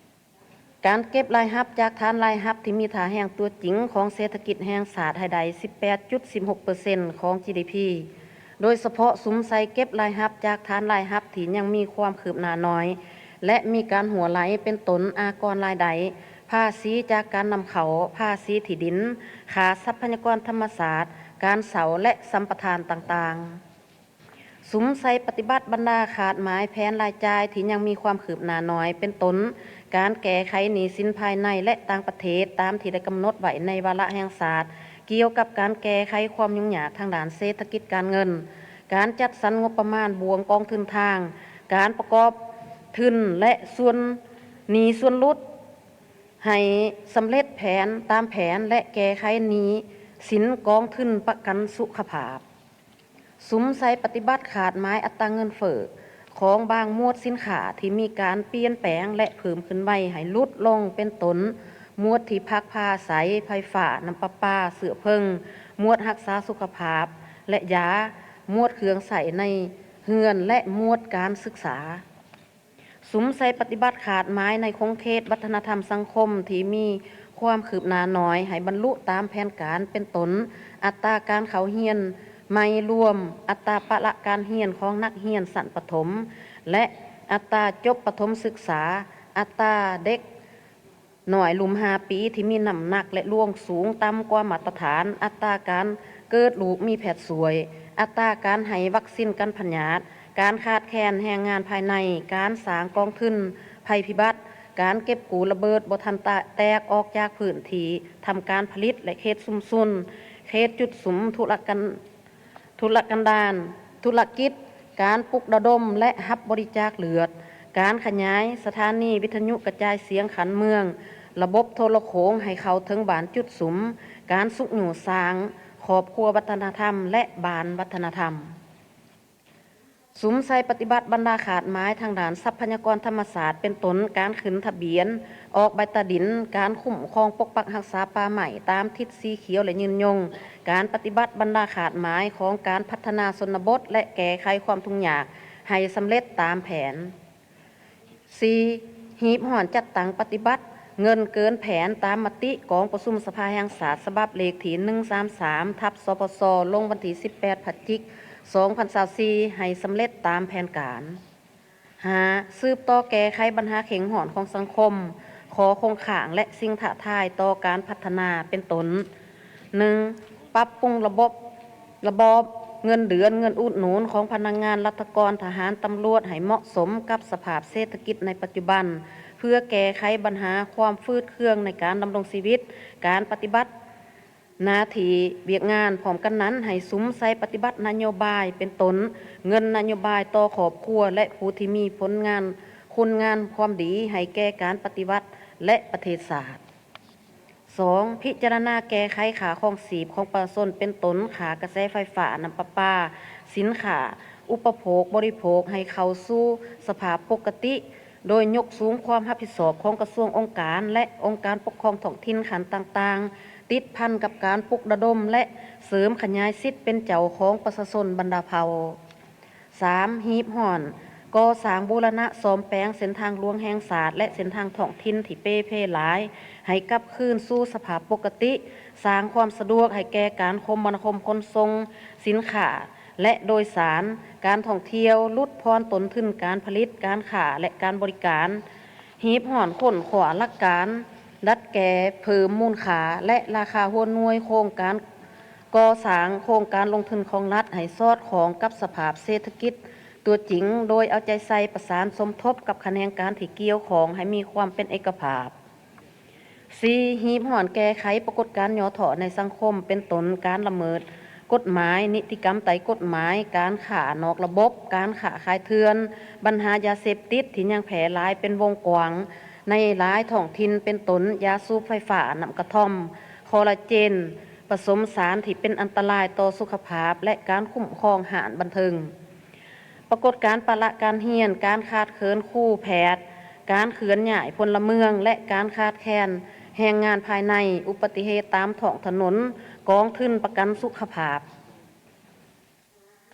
ການເກັບລາຍຮັບຈາກຖານລາຍຮັບທີ່ມີທ່າແຮງຕົວຈິງຂອງເສດຖະກິດແຫ່ງຊາດໃຫ້ໄດ້ສິບແປດຈຸດສິບຫົກເປີເຊັນຂອງ ຈີດີພີ ໂດຍສະເພາະສຸມໃສ່ເກັບລາຍຮັບຈາກຖານລາຍຮັບທີ່ຍັງມີຄວາມຄືບໜ້າໜ້ອຍ ແລະ ມີການຮົ່ວໄຫຼ ເປັນຕົ້ນ ອາກອນລາຍໄດ້, ພາສີຈາກການນຳເຂົ້າ, ພາສີທີ່ດິນ, ຄ່າຊັບພະຍາກອນທຳມະຊາດ, ການເຊົ່າ ແລະ ສຳປະທານຕ່າງໆ. ສຸມໃສ່ປະຕິບັດບັນດາຄາດໝາຍແຜນລາຍຈ່າຍທີ່ຍັງມີຄວາມຄືບໜ້າໜ້ອຍ ເປັນຕົ້ນ ການແກ້ໄຂໜີ້ສິນພາຍໃນ ແລະ ຕ່າງປະເທດ ຕາມທີ່ໄດ້ກຳນົດໄວ້ໃນວາລະແຫ່ງຊາດ ກ່ຽວກັບການແກ້ໄຂຄວາມຫຍຸ້ງຍາກທາງດ້ານເສດຖະກິດການເງິນ, ການຈັດສັນງົບປະມານບ່ວງກອງທຶນທາງ, ການປະກອບທຶນ ແລະ ສ່ວນໜີ້ສ່ວນຫຼຸດ ໃຫ້ສຳເລັດແຜນຕາມແຜນ ແລະ ແກ້ໄຂໜີ້ສິນກອງທຶນປະກັນສຸຂະພາບ. ສຸມໃສ່ປະຕິບັດຄາດໝາຍອັດຕາເງິນເຟີ້ຂອງບາງໝວດສິນຄ້າທີ່ມີການປ່ຽນແປງ ແລະ ເພີ່ມຂຶ້ນໄວໃຫ້ຫຼຸດລົງ ເປັນຕົ້ນ ໝວດທີ່ພັກພາອາໄສ, ໄຟຟ້າ, ນ້ຳປະປາ, ເຊື້ອເພີງ, ໝວດຮັກສາສຸຂະພາບ ແລະ ຢາ, ໝວດເຄື່ອງໃຊ້ໃນເຮືອນ ແລະ ໝວດການສຶກສາ. ສຸມໃສ່ປະຕິບັດຄາດໝາຍໃນຂົງເຂດວັດທະນະທຳສັງຄົມທີ່ມີຄວາມຄືບໜ້າໜ້ອຍ ໃຫ້ບັນລຸຕາມແຜນການ ເປັນຕົ້ນ ອັດຕາການເຂົ້າຮຽນໃໝ່ລວມ, ອັດຕາປະລະການຮຽນຂອງນັກຮຽນຊັ້ນປະຖົມ ແລະ ອັດຕາຈົບປະຖົມສຶກສາ, ອັດຕາເດັກ ນ້ອຍລຸ່ມຫ້າປີທີ່ມີນ້ຳໜັກ ແລະ ລວງສູງຕ່ຳກວ່າມາດຕະຖານ, ອັດຕາການເກີດລູກມີແພດຊ່ວຍ, ອັດຕາການໃຫ້ວັກຊິນກັນພະຍາດ, ການຂາດແຄນແຮງງານພາຍໃນ, ການສ້າງກອງທຶນໄພພິບັດ, ການເກັບກູ້ລະເບີດບໍ່ທັນແຕກອອກຈາກພື້ນທີ່ທຳການຜະລິດ ແລະ ເຂດຊຸມຊົນ, ເຂດຈຸດສຸມທຸລະກັນ ທຸລະກັນດານ, ທຸລະກິດ, ການປຸກລະດົມ ແລະ ຮັບບໍລິຈາກເລືອດ, ການຂະຫຍາຍສະຖານີວິທະຍຸກະຈາຍສຽງຂັ້ນເມືອງ, ລະບົບໂທລະໂຂງໃຫ້ເຂົ້າເຖິງບ້ານຈຸດສຸມ, ການຊຸກຍູ້ສ້າງຄອບຄົວວັດທະນະທຳ ແລະ ບ້ານວັດທະນະທຳ. ສຸມໃສ່ປະຕິບັດບັນດາຄາດໝາຍທາງດ້ານຊັບພະຍາກອນທຳມະຊາດ ເປັນຕົ້ນ ການຂຶ້ນທະບຽນ, ອອກໃບຕາດິນ, ການຄຸ້ມຄອງປົກປັກຮັກສາປ່າໄມ້ຕາມທິດສີຂຽວ ແລະ ຍືນຍົງ, ການປະຕິບັດບັນດາຄາດໝາຍຂອງການພັດທະນາຊົນນະບົດ ແລະ ແກ້ໄຂຄວາມທຸກຍາກໃຫ້ສຳເລັດຕາມແຜນ. ສີ່, ຮີບຮ້ອນຈັດຕັ້ງປະຕິບັດເງິນເກີນແຜນຕາມມະຕິກອງປະຊຸມສະພາແຫ່ງຊາດ ສະບັບເລກທີໜຶ່ງສາມສາມ ທັບ ສພຊ ລົງວັນທີສິບແປດ ພະຈິກ ສອງພັນຊາວສີ່ ໃຫ້ສຳເລັດຕາມແຜນການ. ຫ້າ, ສືບຕໍ່ແກ້ໄຂບັນຫາເຄັ່ງຮ້ອນຂອງສັງຄົມ, ຂໍ້ຄົງຄ້າງ ແລະ ສິ່ງທ້າທາຍຕໍ່ການພັດທະນາ ເປັນຕົ້ນ ໜຶ່ງ, ປັບປຸງລະບົບ ລະບອບເງິນເດືອນ, ເງິນອຸດໜູນຂອງພະນັກງານລັດຖະກອນ, ທະຫານ, ຕຳຫຼວດ ໃຫ້ເໝາະສົມກັບສະພາບເສດຖະກິດໃນປັດຈຸບັນ ເພື່ອແກ້ໄຂບັນຫາຄວາມຝືດເຄືອງໃນການດຳລົງຊີວິດ, ການປະຕິບັດ ໜ້າທີ່ວຽກງານ. ພ້ອມກັນນັ້ນ, ໃຫ້ສຸມໃສ່ປະຕິບັດນະໂຍບາຍ ເປັນຕົ້ນ ເງິນນະໂຍບາຍຕໍ່ຄອບຄົວ ແລະ ຜູ້ທີ່ມີຜົນງານ ຄຸນງາມຄວາມດີໃຫ້ແກ່ການປະຕິວັດ ແລະ ປະເທດຊາດ. ສອງ, ພິຈາລະນາແກ້ໄຂຄ່າຄອງຊີບຂອງປະຊາຊົນ ເປັນຕົ້ນ ຄ່າກະແສໄຟຟ້າ, ນ້ຳປະປາ, ສິນຄ້າອຸປະໂພກບໍລິໂພກ ໃຫ້ເຂົ້າສູ່ສະພາບປົກກະຕິ ໂດຍຍົກສູງຄວາມຮັບຜິດຊອບຂອງກະຊວງ, ອົງການ ແລະ ອົງການປົກຄອງທ້ອງຖິ່ນຂັ້ນຕ່າງໆ ຕິດພັນກັບການປຸກລະດົມ ແລະ ເສີມຂະຫຍາຍສິດເປັນເຈົ້າຂອງປະຊາຊົນບັນດາເຜົ່າ. ສາມ, ຮີບຮ້ອນກໍ່ສ້າງບູລະນະສ້ອມແປງເສັ້ນທາງຫຼວງແຫ່ງຊາດ ແລະ ເສັ້ນທາງທ້ອງຖິ່ນທີ່ເປ່ເພຫຼາຍ ໃຫ້ກັບຄືນສູ່ສະພາບປົກກະຕິ, ສ້າງຄວາມສະດວກໃຫ້ແກ່ການຄົມມະນາຄົມຂົນສົ່ງສິນຄ້າ ແລະ ໂດຍສານ, ການທ່ອງທ່ຽວ, ຫຼຸດຜ່ອນຕົ້ນທຶນການຜະລິດ, ການຄ້າ ແລະ ການບໍລິການ, ຮີບຮ້ອນຄົ້ນຄວ້າຫຼັກການ ດັດແກ້ເພີ່ມມູນຄ່າ ແລະ ລາຄາຫົວໜ່ວຍໂຄງການກໍ່ສ້າງໂຄງການລົງທຶນຂອງລັດ ໃຫ້ສອດຄ່ອງກັບສະພາບເສດຖະກິດຕົວຈິງ, ໂດຍເອົາໃຈໃສ່ປະສານສົມທົບກັບຂະແໜງການທີ່ກ່ຽວຂ້ອງໃຫ້ມີຄວາມເປັນເອກະພາບ. ສີ່, ຮີບຮ້ອນແກ້ໄຂປາກົດການຫຍໍ້ທໍ້ໃນສັງຄົມ ເປັນຕົ້ນການລະເມີດກົດໝາຍ, ນິຕິກຳໃຕ້ກົດໝາຍ, ການຄ້ານອກລະບົບ, ການຄ້າຂາຍເຖື່ອນ, ບັນຫາຢາເສບຕິດທີ່ຍັງແຜ່ຫຼາຍເປັນວົງກວ້າງໃນຫຼາຍທ້ອງຖິ່ນ ເປັນຕົ້ນ ຢາສູບໄຟຟ້າ, ນ້ຳກະທ່ອມ, ຄໍລາເຈນ, ປະສົມສານທີ່ເປັນອັນຕະລາຍຕໍ່ສຸຂະພາບ ແລະ ການຄຸ້ມຄອງຮ້ານບັນເທີງ. ປາກົດການປະລະການຮຽນ, ການຂາດເຂີນຄູແພດ, ການເຄື່ອນຍ້າຍພົນລະເມືອງ ແລະ ການຂາດແຄນແຮງງານພາຍໃນ, ອຸບັດຕິເຫດຕາມທ້ອງຖະໜົນ, ກອງທຶນປະກັນສຸຂະພາບ.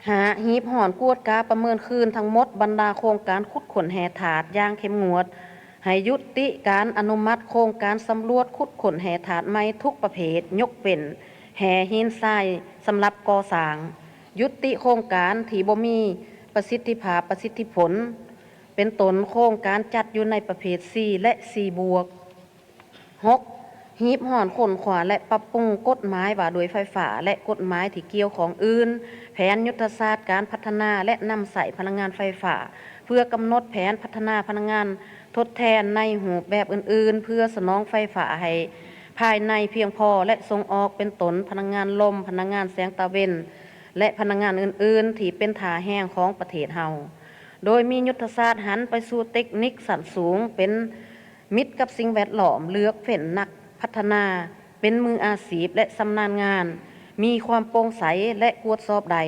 ຫ້າ, ຮີບຮ້ອນກວດກາປະເມີນຄືນທັງໝົດບັນດາໂຄງການຂຸດຄົ້ນແຮ່ທາດຢ່າງເຂັ້ມງວດ, ໃຫ້ຍຸຕິການອະນຸມັດໂຄງການສຳຫຼວດຂຸດຄົ້ນແຮ່ທາດໃໝ່ທຸກປະເພດ, ຍົກເວັ້ນແຮ່ຫີນຊາຍສຳລັບກໍ່ສ້າງ. ຍຸຕິໂຄງການທີ່ບໍ່ມີປະສິດທິພາບ, ປະສິດທິຜົນ, ເປັນຕົ້ນໂຄງການຈັດຢູ່ໃນປະເພດ C ແລະ C ບວກ. ຫົກ, ຮີບຮ້ອນຄົ້ນຄວ້າ ແລະ ປັບປຸງກົດໝາຍວ່າດ້ວຍໄຟຟ້າ ແລະ ກົດໝາຍທີ່ກ່ຽວຂ້ອງອື່ນ, ແຜນຍຸດທະສາດການພັດທະນາ ແລະ ນຳໃຊ້ພະລັງງານໄຟຟ້າ ເພື່ອກຳນົດແຜນພັດທະນາພະລັງງານທົດແທນໃນຮູບແບບອື່ນໆ ເພື່ອສະໜອງໄຟຟ້າໃຫ້ພາຍໃນພຽງພໍ ແລະ ສົ່ງອອກ ເປັນຕົ້ນພະລັງງານລົມ, ພະລັງງານແສງຕາເວັນ ແລະ ພະລັງງານອື່ນໆ ທີ່ເປັນທ່າແຮງຂອງປະເທດເຮົາ, ໂດຍມີຍຸດທະສາດຫັນໄປສູ່ເຕັກນິກຊັ້ນສູງ, ເປັນມິດກັບສິ່ງແວດລ້ອມ, ເລືອກເຟັ້ນນັກພັດທະນາເປັນມືອາຊີບ ແລະ ຊຳນານງານ, ມີຄວາມໂປ່ງໃສ ແລະ ກວດສອບໄດ້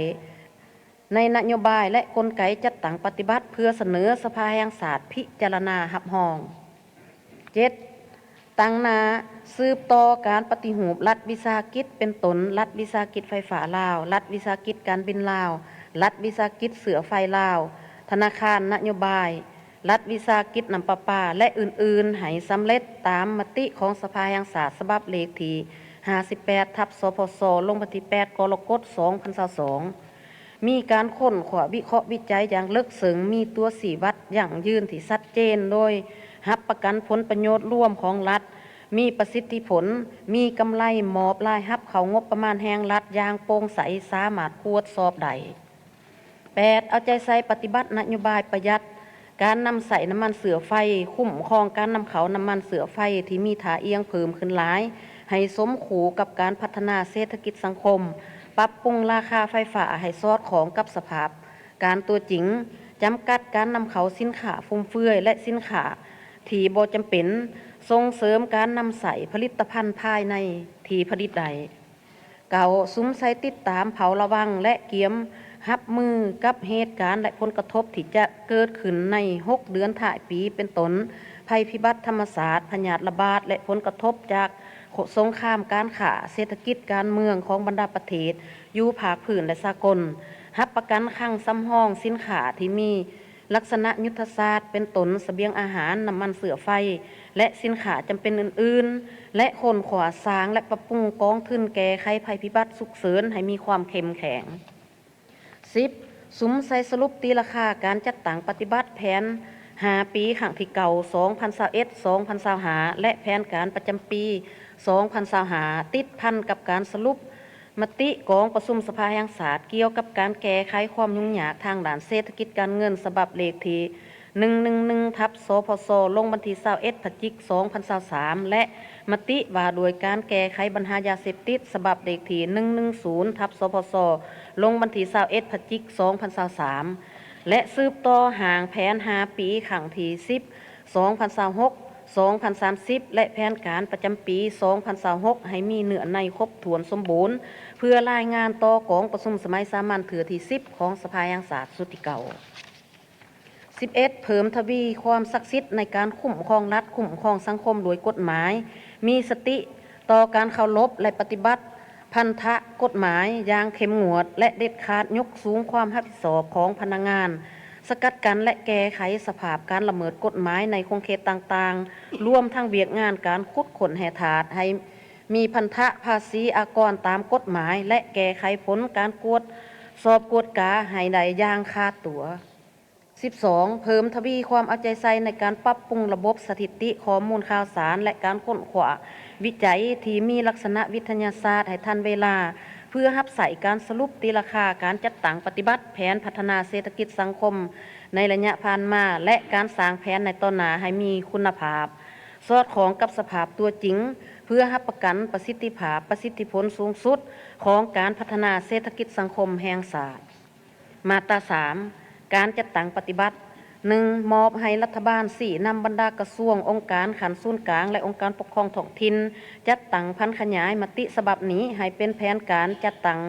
ໃນນະໂຍບາຍ ແລະ ກົນໄກຈັດຕັ້ງປະຕິບັດ ເພື່ອສະເໜີສະພາແຫ່ງຊາດພິຈາລະນາຮັບຮອງ. ເຈັດ, ຕັ້ງໜ້າສືບຕໍ່ການປະຕິຮູບລັດວິສາຫະກິດ ເປັນຕົ້ນ ລັດວິສາຫະກິດໄຟຟ້າລາວ, ລັດວິສາຫະກິດການບິນລາວ, ລັດວິສາຫະກິດເຊື້ອໄຟລາວ, ທະນາຄານນະໂຍບາຍ, ລັດວິສາຫະກິດນ້ຳປະປາ ແລະ ອື່ນໆ ໃຫ້ສຳເລັດຕາມມະຕິຂອງສະພາແຫ່ງຊາດ ສະບັບເລກທີຫ້າສິບແປດ ທັບ ສພຊ ລົງວັນທີແປດ ກໍລະກົດ ສອງພັນຊາວສອງ. ມີການຄົ້ນຄວ້າວິເຄາະວິໄຈຢ່າງເລິກເຊິ່ງ, ມີຕົວຊີ້ວັດຢັ້ງຢືນທີ່ຊັດເຈນ, ໂດຍຮັບປະກັນຜົນປະໂຫຍດລວມຂອງລັດ, ມີປະສິດທິຜົນ, ມີກຳໄລ, ມອບລາຍຮັບເຂົ້າງົບປະມານແຫ່ງລັດຢ່າງໂປ່ງໃສ, ສາມາດກວດສອບໄດ້. ແປດ ເອົາໃຈໃສ່ປະຕິບັດນະໂຍບາຍປະຢັດການນຳໃຊ້ນ້ຳມັນເຊື້ອໄຟ, ຄຸ້ມຄອງການນຳເຂົ້ານ້ຳມັນເຊື້ອໄຟທີ່ມີທ່າອ່ຽງເພີ່ມຂຶ້ນຫຼາຍ ໃຫ້ສົມຄູ່ກັບການພັດທະນາເສດຖະກິດສັງຄົມ, ປັບປຸງລາຄາໄຟຟ້າໃຫ້ສອດຄ່ອງກັບສະພາບການຕົວຈິງ, ຈຳກັດການນຳເຂົ້າສິນຄ້າຟຸມເຟືອຍ ແລະ ສິນຄ້າທີ່ບໍ່ຈຳເປັນ, ສົ່ງເສີມການນຳໃຊ້ຜະລິດຕະພັນພາຍໃນທີ່ຜະລິດໄດ້. ເກົ້າ ສຸມໃສ່ຕິດຕາມ, ເຝົ້າລະວັງ ແລະ ກຽມຮັບມືກັບເຫດການ ແລະ ຜົນກະທົບທີ່ຈະເກີດຂຶ້ນໃນຫົກເດືອນທ້າຍປີ ເປັນຕົ້ນ ໄພພິບັດທຳມະຊາດ, ພະຍາດລະບາດ ແລະ ຜົນກະທົບຈາກສົງຄາມການຄ້າ, ເສດຖະກິດ, ການເມືອງຂອງບັນດາປະເທດຢູ່ພາກພື້ນ ແລະ ສາກົນ, ຮັບປະກັນຄັງສຳຮອງສິນຄ້າທີ່ມີ ລັກສະນະຍຸດທະສາດ ເປັນຕົ້ນ ສະບຽງອາຫານ, ນ້ຳມັນເຊື້ອໄຟ ແລະ ສິນຄ້າຈຳເປັນອື່ນໆ ແລະ ຄົ້ນຄວ້າສ້າງ ແລະ ປັບປຸງກອງທຶນແກ້ໄຂໄພພິບັດສຸກເສີນໃຫ້ມີຄວາມເຂັ້ມແຂງ. ສິບ ສຸມໃສ່ສະຫຼຸບຕີລາຄາການຈັດຕັ້ງປະຕິບັດແຜນຫ້າປີ ຄັ້ງທີເກົ້າ ສອງພັນຊາວເອັດ ສອງພັນຊາວຫ້າ ແລະ ແຜນການປະຈຳປີ ສອງພັນຊາວຫ້າ ຕິດພັນກັບການສະຫຼຸບ ມະຕິກອງປະຊຸມສະພາແຫ່ງຊາດກ່ຽວກັບການແກ້ໄຂຄວາມຫຍຸ້ງຍາກທາງດ້ານເສດຖະກິດການເງິນ ສະບັບເລກທີໜຶ່ງໜຶ່ງໜຶ່ງ ທັບ ສພຊ ລົງວັນທີຊາວເອັດ ພະຈິກ ສອງພັນຊາວສາມ ແລະ ມະຕິວ່າດ້ວຍການແກ້ໄຂບັນຫາຢາເສບຕິດ ສະບັບເລກທີໜຶ່ງໜຶ່ງສູນ ທັບ ສພຊ ລົງວັນທີຊາວເອັດ ພະຈິກ ສອງພັນຊາວສາມ ແລະ ສືບຕໍ່ຮ່າງແຜນຫ້າປີ ຄັ້ງທີສິບ ສອງພັນຊາວຫົກ ສອງພັນສາມສິບ ແລະ ແຜນການປະຈຳປີ ສອງພັນຊາວຫົກ ໃຫ້ມີເນື້ອໃນຄົບຖ້ວນສົມບູນ ເພື່ອລາຍງານຕໍ່ກອງປະຊຸມສະໄໝສາມັນເທື່ອທີສິບ ຂອງສະພາແຫ່ງຊາດຊຸດທີເກົ້າ. ສິບເອັດ ເພີ່ມທະວີຄວາມສັກສິດໃນການຄຸ້ມຄອງລັດ, ຄຸ້ມຄອງສັງຄົມດ້ວຍກົດໝາຍ, ມີສະຕິຕໍ່ການເຄົາລົບ ແລະ ປະຕິບັດ ພັນທະກົດໝາຍຢ່າງເຂັ້ມງວດ ແລະ ເດັດຂາດ, ຍົກສູງຄວາມຮັບຜິດຊອບຂອງພະນັກງານ, ສະກັດກັ້ນ ແລະ ແກ້ໄຂສະພາບການລະເມີດກົດໝາຍໃນຂົງເຂດຕ່າງໆ, ລວມທັງວຽກງານການຂຸດຄົ້ນແຮ່ທາດ ໃຫ້ມີພັນທະພາສີອາກອນຕາມກົດໝາຍ ແລະ ແກ້ໄຂຜົນການກວດສອບກວດກາໃຫ້ໄດ້ຢ່າງຂາດຕົວ. ສິບສອງ ເພີ່ມທະວີຄວາມເອົາໃຈໃສ່ໃນການປັບປຸງລະບົບສະຖິຕິຂໍ້ມູນຂ່າວສານ ແລະ ການຄົ້ນຄວ້າວິໄຈທີ່ມີລັກສະນະວິທະຍາສາດໃຫ້ທັນເວລາ ເພື່ອຮັບໃຊ້ການສະຫຼຸບຕີລາຄາການຈັດຕັ້ງປະຕິບັດແຜນພັດທະນາເສດຖະກິດສັງຄົມໃນໄລຍະຜ່ານມາ ແລະ ການສ້າງແຜນໃນຕໍ່ໜ້າໃຫ້ມີຄຸນນະພາບ, ສອດຄ່ອງກັບສະພາບຕົວຈິງ, ເພື່ອຮັບປະກັນປະສິດທິພາບ, ປະສິດທິຜົນສູງສຸດຂອງການພັດທະນາເສດຖະກິດສັງຄົມແຫ່ງຊາດ. ມາດຕາສາມ ການຈັດຕັ້ງປະຕິບັດ. ໜຶ່ງ ມອບໃຫ້ລັດຖະບານຊີ້ນຳບັນດາກະຊວງ, ອົງການຂັ້ນສູນກາງ ແລະ ອົງການປົກຄອງທ້ອງຖິ່ນ ຈັດຕັ້ງຜັນຂະຫຍາຍມະຕິສະບັບນີ້ໃຫ້ເປັນແຜນການຈັດຕັ້ງ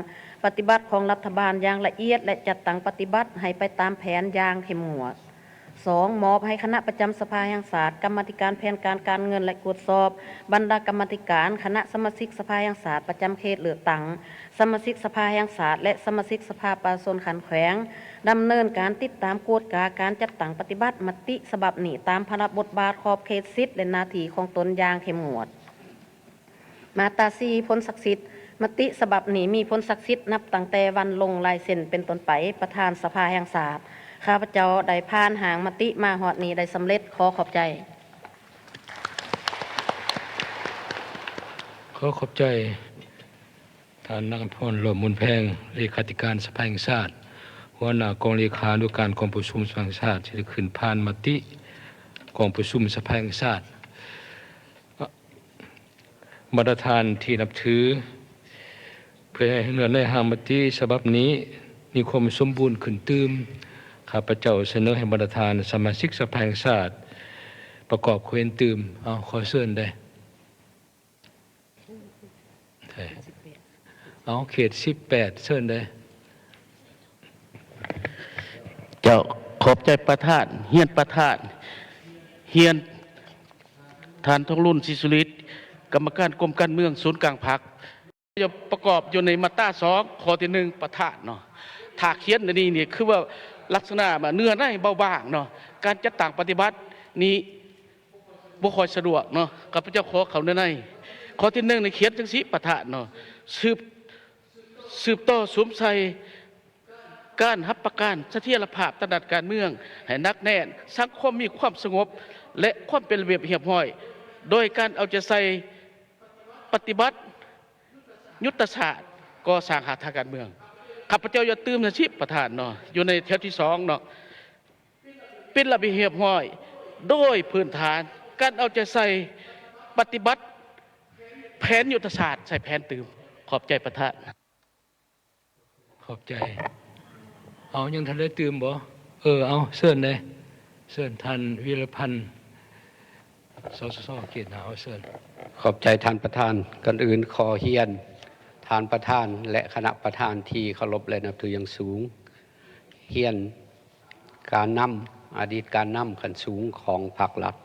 ປະຕິບັດຂອງລັດຖະບານຢ່າງລະອຽດ ແລະ ຈັດຕັ້ງປະຕິບັດໃຫ້ໄປຕາມແຜນຢ່າງເຂັ້ມງວດ. ສອງ ມອບໃຫ້ຄະນະປະຈຳສະພາແຫ່ງຊາດ, ກຳມາທິການແຜນການການເງິນ ແລະ ກວດສອບ, ບັນດາກຳມາທິການ, ຄະນະສະມາຊິກສະພາແຫ່ງຊາດປະຈຳເຂດເລືອກຕັ້ງ, ສະມາຊິກສະພາແຫ່ງຊາດ ແລະ ສະມາຊິກສະພາປະຊາຊົນຂັ້ນແຂວງ ດຳເນີນການຕິດຕາມກວດກາການຈັດຕັ້ງປະຕິບັດມະຕິສະບັບນີ້ຕາມພາລະບົດບາດ, ຂອບເຂດ, ສິດ ແລະ ໜ້າທີ່ຂອງຕົນຢ່າງເຂັ້ມງວດ. ມາດຕາສີ່ ຜົນສັກສິດ. ມະຕິສະບັບນີ້ມີຜົນສັກສິດນັບຕັ້ງແຕ່ວັນລົງລາຍເຊັນເປັນຕົ້ນໄປ. ປະທານສະພາແຫ່ງຊາດ, ຂ້າພະເຈົ້າໄດ້ຜ່ານຮ່າງມະຕິມາຮອດນີ້ໄດ້ສຳເລັດ. ຂໍຂອບໃຈ. ຂໍຂອບໃຈທ່ານນາງອຳພອນ ຫຼ້ອມມູນແພງ ເລຂາທິການສະພາແຫ່ງຊາດ, ຫົວໜ້າກອງເລຂານຸການກອງປະຊຸມສະພາແຫ່ງຊາດ ທີ່ໄດ້ຂຶ້ນຜ່ານມະຕິກອງປະຊຸມສະພາແຫ່ງຊາດ. ບັນດາທ່ານທີ່ນັບຖື, ເພື່ອໃຫ້ເນື້ອໃນຮ່າງມະຕິສະບັບນີ້ມີຄວາມສົມບູນຂຶ້ນຕື່ມ, ຂ້າພະເຈົ້າສະເໜີໃຫ້ບັນດາທ່ານສະມາຊິກສະພາແຫ່ງຊາດປະກອບຄວາມເຫັນຕື່ມ. ເອົາ, ຂໍເຊີນເດ້. ເອົາ, ເຂດສິບແປດ ເຊີນເດ້. ເຈົ້າ, ຂອບໃຈປະທານ, ຮຽນປະທານ, ຮຽນ ທ່ານ ທອງລຸນ ສີສຸລິດ ກຳມະການກົມການເມືອງສູນກາງພັກ ປະກອບຢູ່ໃນມາດຕາສອງ ຂໍ້ທີໜຶ່ງ ປະທານເນາະ. ຖ້າຂຽນອັນນີ້ນີ້ ຄືວ່າລັກສະນະວ່າເນື້ອໃນເບົາບາງເນາະ, ການຈັດຕັ້ງປະຕິບັດນີ້ບໍ່ຄ່ອຍສະດວກເນາະ. ຂ້າພະເຈົ້າຂໍເຂົ້າເນື້ອໃນ. ຂໍ້ທີໜຶ່ງນີ້ຂຽນຈັ່ງຊີ້ ປະທານເນາະ, ສືບ ສືບຕໍ່ສຸມໃສ່ ການຮັບປະກັນສະຖຽນລະພາບທາງດ້ານການເມືອງໃຫ້ໜັກແໜ້ນ, ສັງຄົມມີຄວາມສະຫງົບ ແລະ ຄວາມເປັນລະບຽບຮຽບຮ້ອຍ ໂດຍການເອົາໃຈໃສ່ປະຕິບັດຍຸດທະສາດກໍ່ສ້າງຮາກຖານການເມືອງ. ຂ້າພະເຈົ້າຢາກຕື່ມໃຫ້ສິບປະທານເນາະ, ຢູ່ໃນແຖວທີສອງເນາະ, ເປັນລະບຽບຮຽບຮ້ອຍ ໂດຍພື້ນຖານການເອົາໃຈໃສ່ປະຕິບັດແຜນຍຸດທະສາດ, ໃສ່ແຜນຕື່ມ. ຂອບໃຈປະທານ. ຂອບໃຈ. ເອົາ ຍັງທັນໄດ້ຕື່ມບໍ່? ເອີ ເອົາ ເຊີນເດ້ ເຊີນທ່ານ ວິລະພັນ ສສ ເຂດຫ້າ ເອົາ ເຊີນ. ຂອບໃຈທ່ານປະທານ. ກ່ອນອື່ນຂໍຮຽນທ່ານປະທານ ແລະ ຄະນະປະທານທີ່ເຄົາລົບ ແລະ ນັບຖືຢ່າງສູງ, ຮຽນການນຳ, ອະດີດການນຳຂັ້ນສູງຂອງພັກລັດ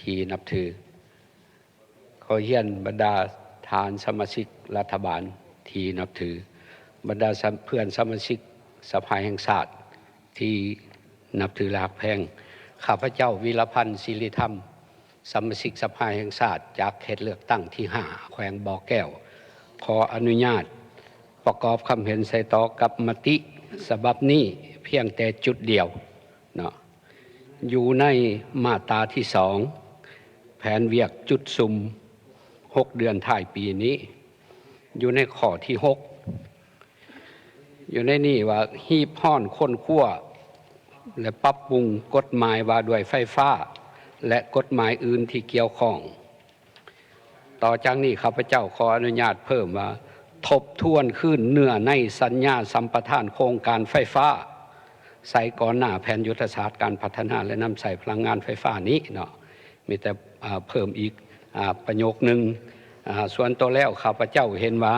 ທີ່ນັບຖື. ຂໍຮຽນບັນດາທ່ານສະມາຊິກລັດຖະບານທີ່ນັບຖື, ບັນດາສະ ເພື່ອນສະມາຊິກສະພາແຫ່ງຊາດທີ່ນັບຖື ແລະ ຮັກແພງ. ຂ້າພະເຈົ້າ ວິລະພັນ ສິລິທຳ, ສະມາຊິກສະພາແຫ່ງຊາດຈາກເຂດເລືອກຕັ້ງທີຫ້າ ແຂວງບໍ່ແກ້ວ, ຂໍອະນຸຍາດປະກອບຄຳເຫັນໃສ່ຕໍ່ກັບມະຕິສະບັບນີ້ພຽງແຕ່ຈຸດດຽວເນາະ. ຢູ່ໃນມາດຕາທີສອງ ແຜນວຽກຈຸດສຸມຫົກເດືອນທ້າຍປີນີ້, ຢູ່ໃນຂໍ້ທີຫົກ ຢູ່ໃນນີ້ວ່າ ຮີບຮ້ອນຄົ້ນຄວ້າ ແລະ ປັບປຸງກົດໝາຍວ່າດ້ວຍໄຟຟ້າ ແລະ ກົດໝາຍອື່ນທີ່ກ່ຽວຂ້ອງ. ຕໍ່ຈາກນີ້ ຂ້າພະເຈົ້າຂໍອະນຸຍາດເພີ່ມວ່າ ທົບທວນຄືນເນື້ອໃນສັນຍາສຳປະທານໂຄງການໄຟຟ້າ ໃສ່ກ່ອນໜ້າແຜນຍຸດທະສາດການພັດທະນາ ແລະ ນຳໃຊ້ພະລັງງານໄຟຟ້ານີ້ເນາະ. ມີແຕ່ ອາ ເພີ່ມອີກ ອາ ປະໂຫຍກໜຶ່ງ. ອາ ສ່ວນໂຕແລ້ວ ຂ້າພະເຈົ້າເຫັນວ່າ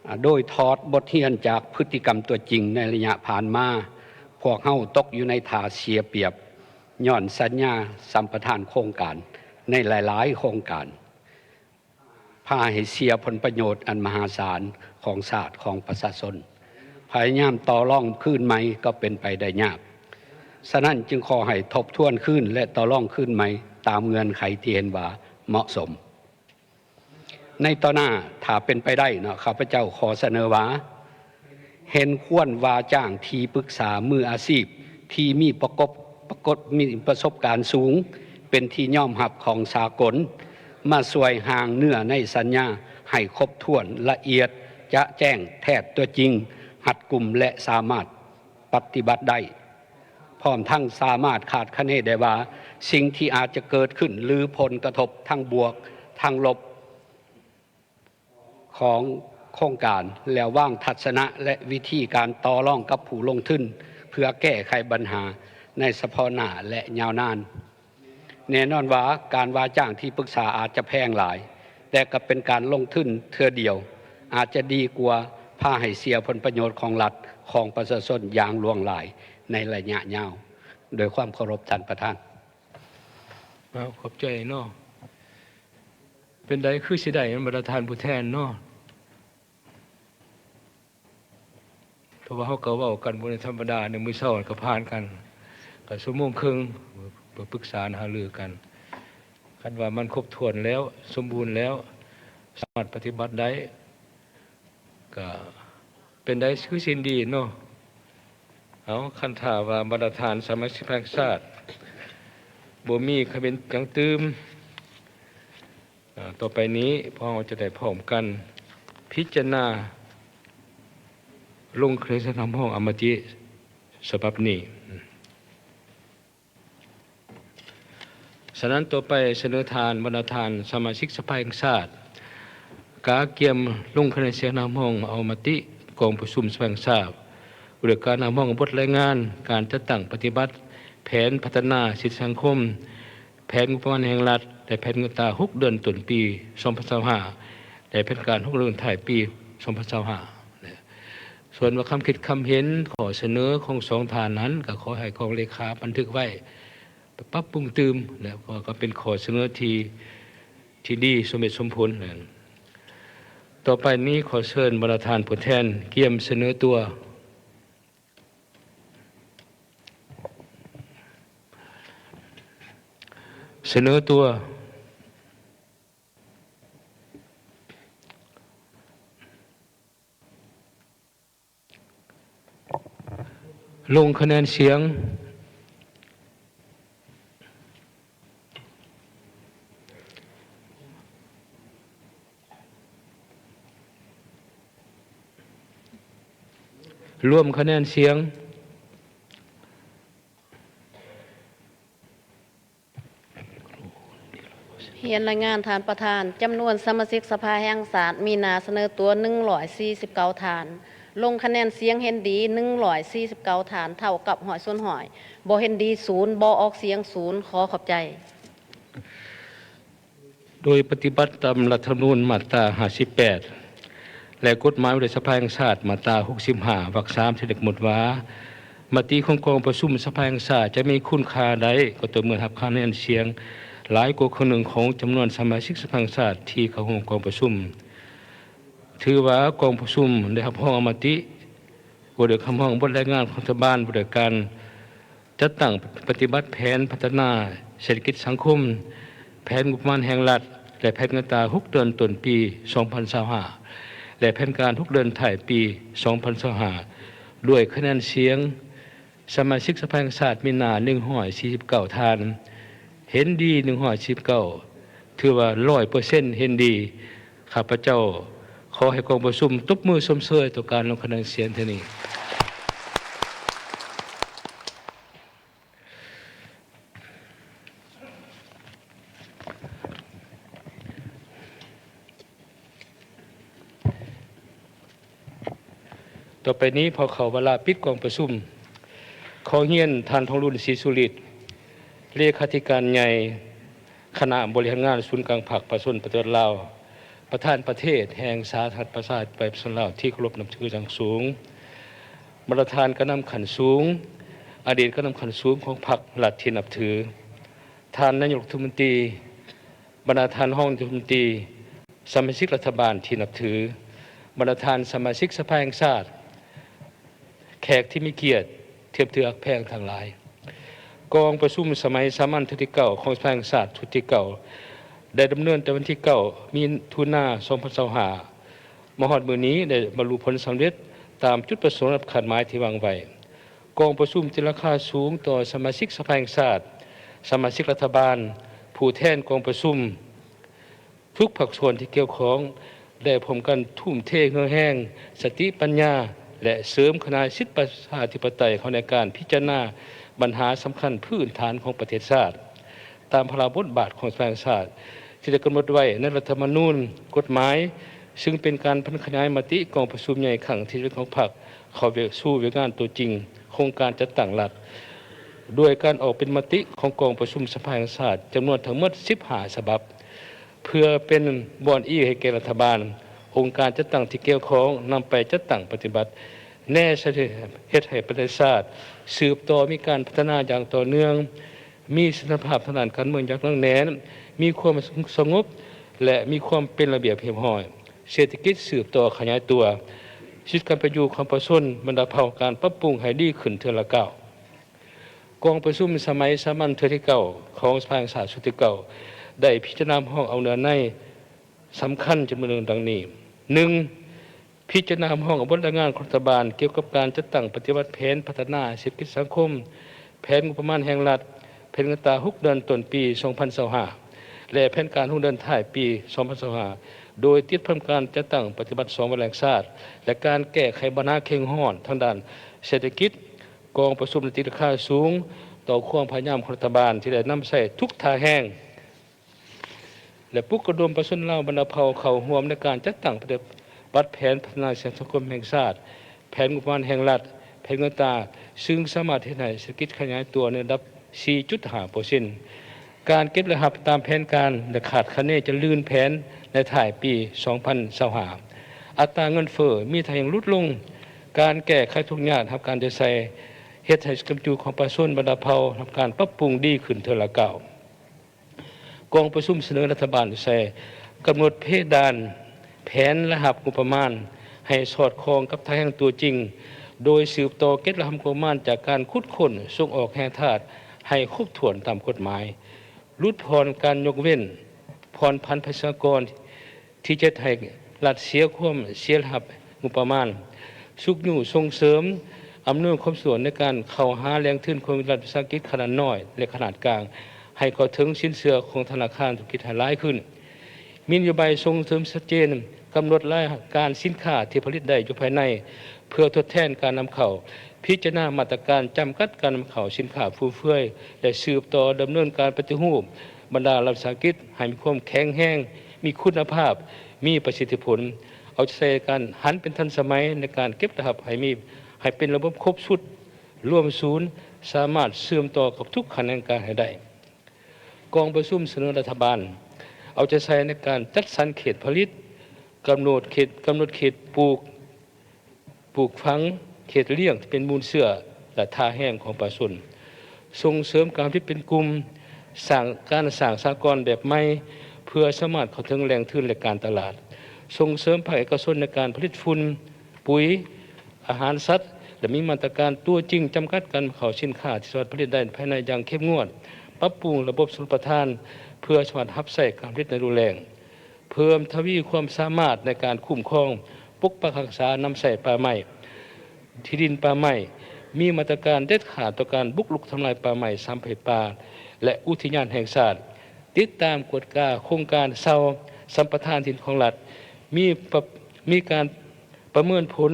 ອາ ໂດຍຖອດບົດຮຽນຈາກພຶດຕິກຳຕົວຈິງໃນໄລຍະຜ່ານມາ, ພວກເຮົາຕົກຢູ່ໃນທ່າເສຍປຽບ ຍ້ອນສັນຍາສຳປະທານໂຄງການໃນຫຼາຍໆໂຄງການ ພາໃຫ້ເສຍຜົນປະໂຫຍດອັນມະຫາສານຂອງຊາດ, ຂອງປະຊາຊົນ. ພະຍາຍາມຕໍ່ລອງຄືນໃໝ່ກໍເປັນໄປໄດ້ຍາກ. ສະນັ້ນຈຶ່ງຂໍໃຫ້ທົບທວນຄືນ ແລະ ຕໍ່ລອງຄືນໃໝ່ຕາມເງື່ອນໄຂທີ່ເຫັນວ່າເໝາະສົມ. ໃນຕໍ່ໜ້າ ຖ້າເປັນໄປໄດ້ເນາະ, ຂ້າພະເຈົ້າຂໍສະເໜີວ່າ ເຫັນຄວນວ່າຈ້າງທີ່ປຶກສາມືອາຊີບທີ່ມີປະກົບ ປະກົດ ມີປະສົບການສູງ ເປັນທີ່ຍອມຮັບຂອງສາກົນ ມາຊ່ວຍຮ່າງເນື້ອໃນສັນຍາໃຫ້ຄົບຖ້ວນ, ລະອຽດ, ຈະແຈ້ງ, ແທດຕົວຈິງ, ຮັດກຸມ ແລະ ສາມາດ ປະຕິບັດໄດ້. ພ້ອມທັງສາມາດຄາດຄະເນໄດ້ວ່າ ສິ່ງທີ່ອາດຈະເກີດຂຶ້ນ ຫຼື ຜົນກະທົບທັງບວກທັງລົບຂອງໂຄງການ ແລະ ວາງທັດສະນະ ແລະ ວິທີການຕໍ່ລອງກັບຜູ້ລົງທຶນ ເພື່ອແກ້ໄຂບັນຫາໃນສະເພາະໜ້າ ແລະ ຍາວນານ. ແນ່ນອນວ່າ ການວ່າຈ້າງທີ່ປຶກສາອາດຈະແພງຫຼາຍ, ແຕ່ກໍເປັນການລົງທຶນເທື່ອດຽວ, ອາດຈະດີກວ່າພາໃຫ້ເສຍຜົນປະໂຫຍດຂອງລັດ, ຂອງປະຊາຊົນຢ່າງຫຼວງຫຼາຍໃນໄລຍະຍາວ. ດ້ວຍຄວາມເຄົາລົບທ່ານປະທານ. ເອົາ ຂອບໃຈເນາະ. ເປັນໃດຄືຊິໄດ້ແມ່ນບໍ່ລະທ່ານຜູ້ແທນເນາະ? ເພາະວ່າເຮົາກໍເວົ້າກັນບໍ່ໄດ້ທຳມະດາໃນມື້ເຊົ້າ ກໍຜ່ານກັນ ກໍຊົ່ວໂມງເຄິ່ງ ເພື່ອປຶກສາຫາລືກັນ. ຄັນວ່າມັນຄົບຖ້ວນແລ້ວ, ສົມບູນແລ້ວ, ສາມາດປະຕິບັດໄດ້, ກໍເປັນໄດ້ຄືຊິດີເນາະ. ເອົາ, ຄັນຖ້າວ່າບັນດາທ່ານສະມາຊິກແຫ່ງຊາດບໍ່ມີຄຳເຫັນຫຍັງຕື່ມ, ອາ, ຕໍ່ໄປນີ້ພວກເຮົາຈະໄດ້ພ້ອມກັນພິຈາລະນາລົງຄະແນນສຽງຮັບຮອງອະມະຕິສະບັບນີ້. ສະນັ້ນ, ຕໍ່ໄປສະເໜີທ່ານ, ບັນດາທ່ານສະມາຊິກສະພາແຫ່ງຊາດ ກະກຽມລົງຄະແນນສຽງຮັບຮອງເອົາມະຕິກອງປະຊຸມສະພາແຫ່ງຊາດ ດ້ວຍການຮັບຮອງບົດລາຍງານການຈັດຕັ້ງປະຕິບັດແຜນພັດທະນາເສດຖະກິດສັງຄົມ, ແຜນງົບປະມານແຫ່ງລັດ ແລະ ແຜນງວດຕາຫົກເດືອນຕົ້ນປີສອງພັນຊາວຫ້າ ແລະ ແຜນການຫົກເດືອນທ້າຍປີສອງພັນຊາວຫ້າ. ສ່ວນວ່າຄຳຄິດຄຳເຫັນ, ຂໍ້ສະເໜີຂອງສອງທ່ານນັ້ນ ກໍຂໍໃຫ້ກອງເລຂາບັນທຶກໄວ້ ປັບປຸງຕື່ມ ແລະ ກໍ ກໍເປັນຂໍ້ສະເໜີທີ່ ທີ່ດີສົມເຫດສົມຜົນ. ຕໍ່ໄປນີ້ ຂໍເຊີນບັນດາທ່ານຜູ້ແທນກຽມສະເໜີຕົວ. ສະເໜີຕົວ. ລົງຄະແນນສຽງ. ລວມຄະແນນສຽງ. ຮຽນລາຍງານທ່ານປະທານ, ຈຳນວນສະມາຊິກສະພາແຫ່ງຊາດມີໜ້າສະເໜີຕົວໜຶ່ງຮ້ອຍສີ່ສິບເກົ້າທ່ານ, ລົງຄະແນນສຽງເຫັນດີໜຶ່ງຮ້ອຍສີ່ສິບເກົ້າທ່ານ, ເທົ່າກັບຮ້ອຍສ່ວນຮ້ອຍ, ບໍ່ເຫັນດີສູນ, ບໍ່ອອກສຽງສູນ. ຂໍຂອບໃຈ. ໂດຍປະຕິບັດຕາມລັດຖະທຳມະນູນມາດຕາຫ້າສິບແປດ ແລະ ກົດໝາຍວ່າດ້ວຍສະພາແຫ່ງຊາດມາດຕາຫົກສິບຫ້າ ວັກສາມ ທີ່ໄດ້ກຳນົດວ່າ ມະຕິຂອງກອງປະຊຸມສະພາແຫ່ງຊາດຈະມີຄຸນຄ່າໄດ້ ກໍຕໍ່ເມື່ອຮັບຄະແນນສຽງຫຼາຍກວ່າເຄິ່ງໜຶ່ງຂອງຈຳນວນສະມາຊິກສະພາແຫ່ງຊາດທີ່ເຂົ້າຮ່ວມກອງປະຊຸມ. ຖືວ່າກອງປະຊຸມໄດ້ຮັບຮອງອະມະຕິ ວ່າດ້ວຍຄຳຮ້ອງບົດລາຍງານຂອງລັດຖະບານ ວ່າດ້ວຍການຈັດຕັ້ງປະຕິບັດແຜນພັດທະນາເສດຖະກິດສັງຄົມ, ແຜນງົບປະມານແຫ່ງລັດ ແລະ ແຜນເງິນຕາຫົກເດືອນຕົ້ນປີສອງພັນຊາວຫ້າ ແລະ ແຜນການຫົກເດືອນທ້າຍປີສອງພັນຊາວຫ້າ ດ້ວຍຄະແນນສຽງ ສະມາຊິກສະພາແຫ່ງຊາດມີໜ້າໜຶ່ງຮ້ອຍສີ່ສິບເກົ້າທ່ານ, ເຫັນດີໜຶ່ງຮ້ອຍສີ່ສິບເກົ້າ ຖືວ່າຮ້ອຍເປີເຊັນເຫັນດີ. ຂ້າພະເຈົ້າຂໍໃຫ້ກອງປະຊຸມຕົບມືຊົມເຊີຍຕໍ່ການລົງຄະແນນສຽງເທື່ອນີ້. ຕໍ່ໄປນີ້ ພໍເຂົ້າວາລະປິດກອງປະຊຸມ, ຂໍຮຽນທ່ານ ທອງລຸນ ສີສຸລິດ ເລຂາທິການໃຫຍ່ຄະນະບໍລິຫານງານສູນກາງພັກປະຊາຊົນປະຕິວັດລາວ, ປະທານປະເທດແຫ່ງສາທາລະນະລັດປະຊາທິປະໄຕປະຊາຊົນລາວທີ່ເຄົາລົບນັບຖືຢ່າງສູງ, ບັນດາທ່ານການນຳຂັ້ນສູງ, ອະດີດການນຳຂັ້ນສູງຂອງພັກລັດທີ່ນັບຖື, ທ່ານນາຍົກລັດຖະມົນຕີ, ບັນດາທ່ານຮອງລັດຖະມົນຕີ, ສະມາຊິກລັດຖະບານທີ່ນັບຖື, ບັນດາທ່ານສະມາຊິກສະພາແຫ່ງຊາດ, ແຂກທີ່ມີກຽດ, ທີ່ນັບຖືຮັກແພງທັງຫຼາຍ. ກອງປະຊຸມສະໄໝສາມັນເທື່ອທີເກົ້າຂອງສະພາແຫ່ງຊາດຊຸດທີເກົ້າ ໄດ້ດຳເນີນແຕ່ວັນທີເກົ້າ ມິຖຸນາ ສອງພັນຊາວຫ້າ ມາຮອດມື້ນີ້ ໄດ້ບັນລຸຜົນສຳເລັດຕາມຈຸດປະສົງ ແລະ ຄາດໝາຍທີ່ວາງໄວ້. ກອງປະຊຸມຕີລາຄາສູງຕໍ່ສະມາຊິກສະພາແຫ່ງຊາດ, ສະມາຊິກລັດຖະບານ, ຜູ້ແທນກອງປະຊຸມ ທຸກພາກສ່ວນທີ່ກ່ຽວຂ້ອງ ໄດ້ຮ່ວມກັນທຸ່ມເທເຫື່ອແຮງ, ສະຕິປັນຍາ ແລະ ເສີມຂະໜາຍສິດປະຊາທິປະໄຕເຂົ້າໃນການພິຈາລະນາບັນຫາສຳຄັນພື້ນຖານຂອງປະເທດຊາດ ຕາມພາລະບົດບາດຂອງສະພາແຫ່ງຊາດ ທີ່ໄດ້ກຳນົດໄວ້ໃນລັດຖະທຳມະນູນ, ກົດໝາຍ, ຊຶ່ງເປັນການຜັນຂະຫຍາຍມະຕິກອງປະຊຸມໃຫຍ່ຄັ້ງທີເຈັດຂອງພັກ ເຂົ້າວຽກ ສູ່ວຽກງານຕົວຈິງຂອງການຈັດຕັ້ງລັດ, ດ້ວຍການອອກເປັນມະຕິຂອງກອງປະຊຸມສະພາແຫ່ງຊາດ ຈຳນວນທັງໝົດສິບຫ້າສະບັບ. ເພື່ອເປັນບ່ອນອີງໃຫ້ແກ່ລັດຖະບານ, ອົງການຈັດຕັ້ງທີ່ກ່ຽວຂ້ອງນຳໄປຈັດຕັ້ງປະຕິບັດ, ແນໃສ່ເຮັດໃຫ້ປະເທດຊາດສືບຕໍ່ມີການພັດທະນາຢ່າງຕໍ່ເນື່ອງ, ມີສະຖຽນລະພາບທາງດ້ານການເມືອງຢ່າງໜັກແໜ້ນ, ມີຄວາມສະຫງົບ ແລະ ມີຄວາມເປັນລະບຽບຮຽບຮ້ອຍ, ເສດຖະກິດສືບຕໍ່ຂະຫຍາຍຕົວ, ຊີວິດການເປັນຢູ່ຂອງປະຊາຊົນບັນດາເຜົ່າ ການປັບປຸງໃຫ້ດີຂຶ້ນເທື່ອລະກ້າວ. ກອງປະຊຸມສະໄໝສາມັນເທື່ອທີເກົ້າຂອງສະພາແຫ່ງຊາດຊຸດທີເກົ້າ ໄດ້ພິຈາລະນາຮັບຮອງເອົາເນື້ອໃນສຳຄັນຈຳນວນໜຶ່ງດັ່ງນີ້. ໜຶ່ງ, ພິຈາລະນາຮັບຮອງເອົາບົດລາຍງານຂອງລັດຖະບານກ່ຽວກັບການຈັດຕັ້ງປະຕິບັດແຜນພັດທະນາເສດຖະກິດສັງຄົມ, ແຜນງົບປະມານແຫ່ງລັດ, ແຜນເງິນຕາຫົກເດືອນຕົ້ນປີສອງພັນຊາວຫ້າ ແລະ ແຜນການຫົກເດືອນທ້າຍປີສອງພັນຊາວຫ້າ ໂດຍຕິດພັນກັບການຈັດຕັ້ງປະຕິບັດສອງວາລະແຫ່ງຊາດ ແລະ ການແກ້ໄຂບັນຫາເຄັ່ງຮ້ອນທາງດ້ານເສດຖະກິດ. ກອງປະຊຸມໄດ້ຕີລາຄາສູງຕໍ່ຄວາມພະຍາຍາມຂອງລັດຖະບານທີ່ໄດ້ນຳໃຊ້ທຸກທ່າແຮງ ແລະ ປຸກລະດົມປະຊາຊົນລາວບັນດາເຜົ່າເຂົ້າຮ່ວມໃນການຈັດຕັ້ງປະຕິບັດແຜນພັດທະນາເສດຖະກິດສັງຄົມແຫ່ງຊາດ, ແຜນງົບປະມານແຫ່ງລັດ, ແຜນເງິນຕາ, ຊຶ່ງສາມາດເຮັດໃຫ້ເສດຖະກິດຂະຫຍາຍຕົວໃນລະດັບສີ່ຈຸດຫ້າເປີເຊັນ. ການເກັບລາຍຮັບຕາມແຜນການ ແລະ ຄາດຄະເນຈະລື່ນແຜນໃນທ້າຍປີສອງພັນຊາວຫ້າ. ອັດຕາເງິນເຟີ້ມີທ່າແຮງຫຼຸດລົງ. ການແກ້ໄຂທຸກຍາກຮັບການໃຈໃສ່ ເຮັດໃຫ້ການເປັນຢູ່ຂອງປະຊາຊົນບັນດາເຜົ່າຮັບການປັບປຸງດີຂຶ້ນເທື່ອລະກ້າວ. ກອງປະຊຸມສະເໜີລັດຖະບານໃສ່ກຳນົດເພດານແຜນລາຍຮັບງົບປະມານໃຫ້ສອດຄ່ອງກັບທ່າແຮງຕົວຈິງ, ໂດຍສືບຕໍ່ເກັບລາຍຮັບງົບປະມານຈາກການຂຸດຄົ້ນ, ສົ່ງອອກແຮ່ທາດໃຫ້ຄົບຖ້ວນຕາມກົດໝາຍ, ຫຼຸດຜ່ອນການຍົກເວັ້ນຜ່ອນຜັນພາສີອາກອນ ທີ່ຈະເຮັດໃຫ້ລັດເສຍຄວາມເສຍລາຍຮັບງົບປະມານ, ຊຸກຍູ້ສົ່ງເສີມອຳນວຍຄວາມສະດວກໃນການເຂົ້າຫາແຫຼ່ງທຶນຂອງລັດວິສາຫະກິດຂະໜາດນ້ອຍ ແລະ ຂະໜາດກາງ ໃຫ້ເຂົ້າເຖິງສິນເຊື່ອຂອງທະນາຄານທຸລະກິດໃຫ້ຫຼາຍຂຶ້ນ. ມີນະໂຍບາຍສົ່ງເສີມຊັດເຈນ, ກຳນົດລາຍການສິນຄ້າທີ່ຜະລິດໄດ້ຢູ່ພາຍໃນ ເພື່ອທົດແທນການນຳເຂົ້າ, ພິຈາລະນາມາດຕະການຈຳກັດການນຳເຂົ້າສິນຄ້າຟຸມເຟືອຍ ແລະ ສືບຕໍ່ດຳເນີນການປະຕິຮູບບັນດາລັດວິສາຫະກິດໃຫ້ມີຄວາມແຂງແຮງ, ມີຄຸນນະພາບ, ມີປະສິດທິຜົນ, ເອົາໃຈໃສ່ການຫັນເປັນທັນສະໄໝໃນການເກັບລາຍຮັບໃຫ້ມີ, ໃຫ້ເປັນລະບົບຄົບຊຸດ, ລວມສູນ, ສາມາດເຊື່ອມຕໍ່ກັບທຸກຂະແໜງການໃຫ້ໄດ້. ກອງປະຊຸມສະເໜີລັດຖະບານ ເອົາໃຈໃສ່ໃນການຈັດສັນເຂດຜະລິດ, ກຳນົດເຂດ, ກຳນົດເຂດປູກ, ປູກຝັງ, ເຂດລ້ຽງທີ່ເປັນມູນເຊື້ອ ແລະ ທ່າແຮງຂອງປະຊາຊົນ, ສົ່ງເສີມການຜະລິດເປັນກຸ່ມ, ສ້າງ, ການສ້າງສາກອນແບບໃໝ່ ເພື່ອສາມາດເຂົ້າເຖິງແຫຼ່ງທຶນ ແລະ ການຕະຫຼາດ, ສົ່ງເສີມພາກເອກະຊົນໃນການຜະລິດຝຸ່ນ, ປຸ໋ຍ, ອາຫານສັດ ແລະ ມີມາດຕະການຕົວຈິງຈຳກັດການນຳເຂົ້າສິນຄ້າທີ່ສາມາດຜະລິດໄດ້ພາຍໃນຢ່າງເຂັ້ມງວດ, ປັບປຸງລະບົບຊົນປະທານເພື່ອສາມາດຮັບໃຊ້ການຜະລິດໃນລະດູແລ້ງ, ເພີ່ມທະວີຄວາມສາມາດໃນການຄຸ້ມຄອງ, ປົກປັກຮັກສາ, ນຳໃຊ້ປ່າໄມ້, ທີ່ດິນປ່າໄມ້, ມີມາດຕະການເດັດຂາດຕໍ່ການບຸກລຸກທຳລາຍປ່າໄມ້, ສາມປະເພດປ່າ ແລະ ອຸທິຍານແຫ່ງຊາດ, ຕິດຕາມກວດກາໂຄງການເຊົ່າສຳປະທານທີ່ດິນຂອງລັດ, ມີປະ, ມີການ ປະເມີນຜົນ,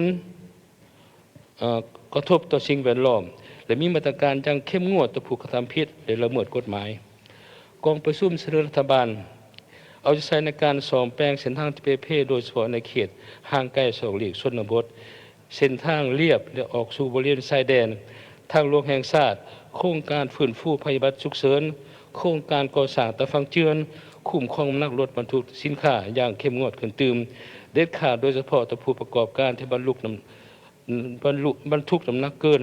ເອີ່, ກະທົບຕໍ່ສິ່ງແວດລ້ອມ ແລະ ມີມາດຕະການຢ່າງເຂັ້ມງວດຕໍ່ຜູ້ກະທຳຜິດ ແລະ ລະເມີດກົດໝາຍ. ກອງປະຊຸມສະເໜີລັດຖະບານ ເອົາໃຈໃສ່ໃນການສ້ອມແປງເສັ້ນທາງທີ່ເປ່ເພ ໂດຍສະເພາະໃນເຂດຫ່າງໄກສອກຫຼີກຊົນນະບົດ, ເສັ້ນທາງລຽບ ແລະ ອອກສູ່ບໍລິເວນຊາຍແດນ, ທາງຫຼວງແຫ່ງຊາດ, ໂຄງການຟື້ນຟູໄພພິບັດສຸກເສີນ, ໂຄງການກໍ່ສ້າງຕາຝັ່ງເຈື່ອນ, ຄຸ້ມຄອງນ້ຳໜັກລົດບັນທຸກສິນຄ້າຢ່າງເຂັ້ມງວດຂຶ້ນຕື່ມ, ເດັດຂາດໂດຍສະເພາະຕໍ່ຜູ້ປະກອບການທີ່ບັນລຸກນ້ຳ ບັນລຸ, ບັນທຸກນ້ຳໜັກເກີນ,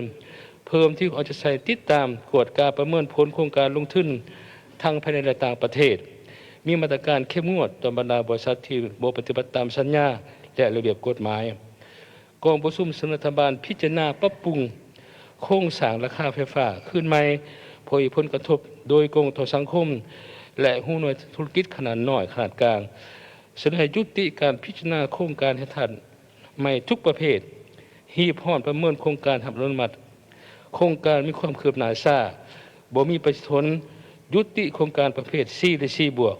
ເພີ່ມທີ່ເອົາໃຈໃສ່ຕິດຕາມ, ກວດກາ, ປະເມີນຜົນໂຄງການລົງທຶນທັງພາຍໃນ ແລະ ຕ່າງປະເທດ, ມີມາດຕະການເຂັ້ມງວດຕໍ່ບັນດາບໍລິສັດທີ່ບໍ່ປະຕິບັດຕາມສັນຍາ ແລະ ລະບຽບກົດໝາຍ. ກອງປະຊຸມສະເໜີລັດຖະບານພິຈາລະນາປັບປຸງໂຄງສ້າງລາຄາໄຟຟ້າຄືນໃໝ່ ເພາະມີຜົນກະທົບໂດຍກົງຕໍ່ສັງຄົມ ແລະ ຫົວໜ່ວຍທຸລະກິດຂະໜາດນ້ອຍ, ຂະໜາດກາງ, ສະເໜີໃຫ້ຍຸຕິການພິຈາລະນາໂຄງການແຮ່ທາດ ໃໝ່ທຸກປະເພດ, ຮີບຮ້ອນປະເມີນໂຄງການຮັບອະນຸມັດ, ໂຄງການມີຄວາມຄືບໜ້າຊ້າ, ບໍ່ມີປະສິດຜົນ, ຍຸຕິໂຄງການປະເພດ C ແລະ C ບວກ,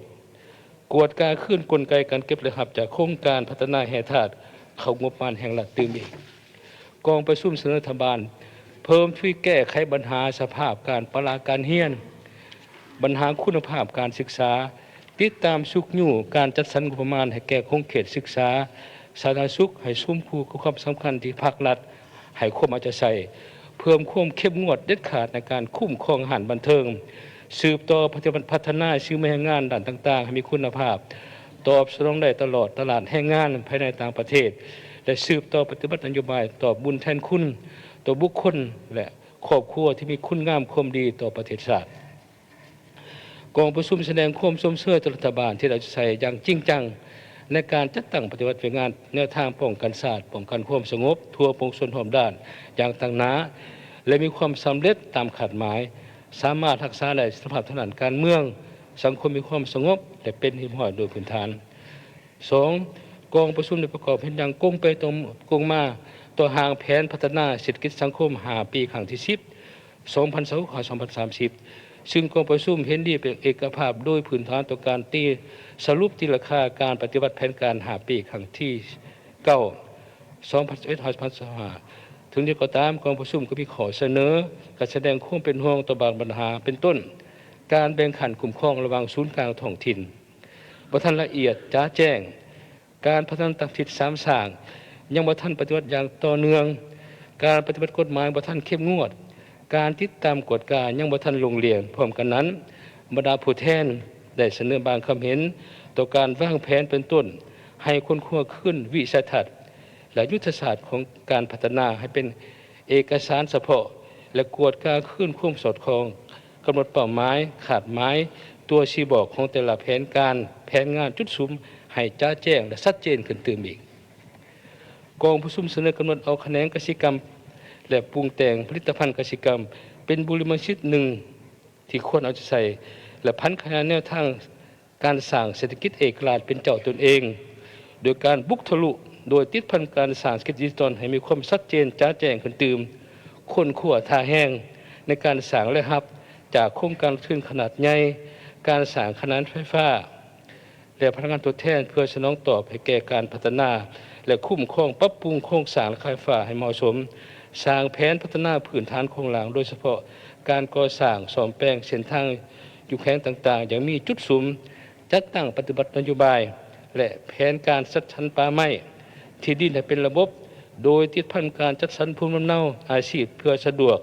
ກວດກາຄືນກົນໄກການເກັບລາຍຮັບຈາກໂຄງການພັດທະນາແຮ່ທາດເຂົ້າງົບປະມານແຫ່ງລັດຕື່ມອີກ. ກອງປະຊຸມສະເໜີລັດຖະບານເພີ່ມທະວີແກ້ໄຂບັນຫາສະພາບການປະລະການຮຽນ, ບັນຫາຄຸນນະພາບການສຶກສາ, ຕິດຕາມຊຸກຍູ້ການຈັດສັນງົບປະມານໃຫ້ແກ່ຂົງເຂດສຶກສາ, ສາທາລະນະສຸກ ໃຫ້ສົມຄູ່ກັບຄວາມສຳຄັນທີ່ພາກລັດໃຫ້ຄວາມເອົາໃຈໃສ່, ເພີ່ມຄວາມເຂັ້ມງວດເດັດຂາດໃນການຄຸ້ມຄອງຮ້ານບັນເທີງ, ສືບຕໍ່ປະຕິບັດພັດທະນາສີມືແຮງງານດ້ານຕ່າງໆໃຫ້ມີຄຸນນະພາບ, ຕອບສະໜອງໄດ້ຕະຫຼອດຕະຫຼາດແຮງງານພາຍໃນຕ່າງປະເທດ ແລະ ສືບຕໍ່ປະຕິບັດນະໂຍບາຍຕອບບຸນແທນຄຸນຕໍ່ບຸກຄົນ ແລະ ຄອບຄົວທີ່ມີຄຸນງາມຄວາມດີຕໍ່ປະເທດຊາດ. ກອງປະຊຸມສະແດງຄວາມຊົມເຊີຍຕໍ່ລັດຖະບານທີ່ໄດ້ເອົາໃຈໃສ່ຢ່າງຈິງຈັງໃນການຈັດຕັ້ງປະຕິບັດວຽກງານແນວທາງປ້ອງກັນຊາດ, ປ້ອງກັນຄວາມສະຫງົບທົ່ວປວງຊົນຮອບດ້ານຢ່າງຕັ້ງໜ້າ ແລະ ມີຄວາມສຳເລັດຕາມຄາດໝາຍ, ສາມາດຮັກສາໄດ້ສະຖານະພາບທາງດ້ານການເມືອງ, ສັງຄົມມີຄວາມສະຫງົບ ແລະ ເປັນທີ່ຮຽບຮ້ອຍໂດຍພື້ນຖານ. ສອງ, ກອງປະຊຸມໄດ້ປະກອບເຫັນຢ່າງກົງໄປຕົງ, ກົງມາຕໍ່ຮ່າງແຜນພັດທະນາເສດຖະກິດສັງຄົມຫ້າປີຄັ້ງທີສິບ ສອງພັນຊາວຫົກ ຫາ ສອງພັນສາມສິບ ຊຶ່ງກອງປະຊຸມເຫັນດີເປັນເອກະພາບໂດຍພື້ນຖານຕໍ່ການຕີສະຫຼຸບຕີລາຄາການປະຕິບັດແຜນການຫ້າປີຄັ້ງທີເກົ້າ ສອງພັນຊາວເອັດ ຫາ ສອງພັນຊາວຫ້າ. ເຖິງຢ່າງໃດກໍຕາມ, ກອງປະຊຸມກໍມີຂໍ້ສະເໜີການສະແດງຄວາມເປັນຫ່ວງຕໍ່ບາງບັນຫາ ເປັນຕົ້ນ ການແບ່ງຂັ້ນຄຸ້ມຄອງລະຫວ່າງສູນກາງທ້ອງຖິ່ນ ບໍ່ທັນລະອຽດຈະແຈ້ງ, ການພັດທະນາຕາມທິດສາມສ້າງຍັງບໍ່ທັນປະຕິບັດຢ່າງຕໍ່ເນື່ອງ, ການປະຕິບັດກົດໝາຍບໍ່ທັນເຂັ້ມງວດ, ການຕິດຕາມກວດກາຍັງບໍ່ທັນໂລ່ງລ່ຽງ. ພ້ອມກັນນັ້ນ, ບັນດາຜູ້ແທນໄດ້ສະເໜີບາງຄຳເຫັນຕໍ່ການວາງແຜນເປັນຕົ້ນ ໃຫ້ຄົ້ນຄວ້າຄືນວິໄສທັດ ແລະ ຍຸດທະສາດຂອງການພັດທະນາໃຫ້ເປັນເອກະສານສະເພາະ ແລະ ກວດກາຄືນຄວາມສອດຄ່ອງ, ກຳນົດເປົ້າໝາຍ, ຄາດໝາຍ, ຕົວຊີ້ບອກຂອງແຕ່ລະແຜນການ, ແຜນງານຈຸດສຸມໃຫ້ຈະແຈ້ງ ແລະ ຊັດເຈນຂຶ້ນຕື່ມອີກ. ກອງປະຊຸມສະເໜີກຳນົດເອົາຂະແໜງກະສິກຳ ແລະ ປຸງແຕ່ງຜະລິດຕະພັນກະສິກຳ ເປັນບູລິມະສິດໜຶ່ງທີ່ຄວນເອົາໃຈໃສ່ ແລະ ຜັນຂະຫຍາຍແນວທາງ ການສ້າງເສດຖະກິດເອກະລາດເປັນເຈົ້າຕົນເອງ ໂດຍການບຸກທະລຸ ໂດຍຕິດພັນການສ້າງເສດຖະກິດດິຈິຕອນໃຫ້ມີຄວາມຊັດເຈນຈະແຈ້ງຂຶ້ນຕື່ມ, ຄົ້ນຄວ້າທ່າແຮງໃນການສ້າງລາຍຮັບຈາກໂຄງການລົງທຶນຂະໜາດໃຫຍ່, ການສ້າງຂະໜານໄຟຟ້າ ແລະ ພະລັງງານທົດແທນ ເພື່ອສະໜອງຕອບໃຫ້ແກ່ການພັດທະນາ ແລະ ຄຸ້ມຄອງປັບປຸງໂຄງສ້າງລາຄາໄຟຟ້າໃຫ້ເໝາະສົມ, ສ້າງແຜນພັດທະນາພື້ນຖານໂຄງລ່າງ ໂດຍສະເພາະການກໍ່ສ້າງ, ສ້ອມແປງເສັ້ນທາງ ຢູ່ແຂວງຕ່າງໆ ຍັງມີຈຸດສຸມ ຈັດຕັ້ງປະຕິບັດນະໂຍບາຍ ແລະ ແຜນການຈັດສັນປ່າໄມ້, ທີ່ດິນໃຫ້ເປັນລະບົບ, ໂດຍຕິດພັນການຈັດສັນພູມລຳເນົາອາຊີບ ເພື່ອສະດວກ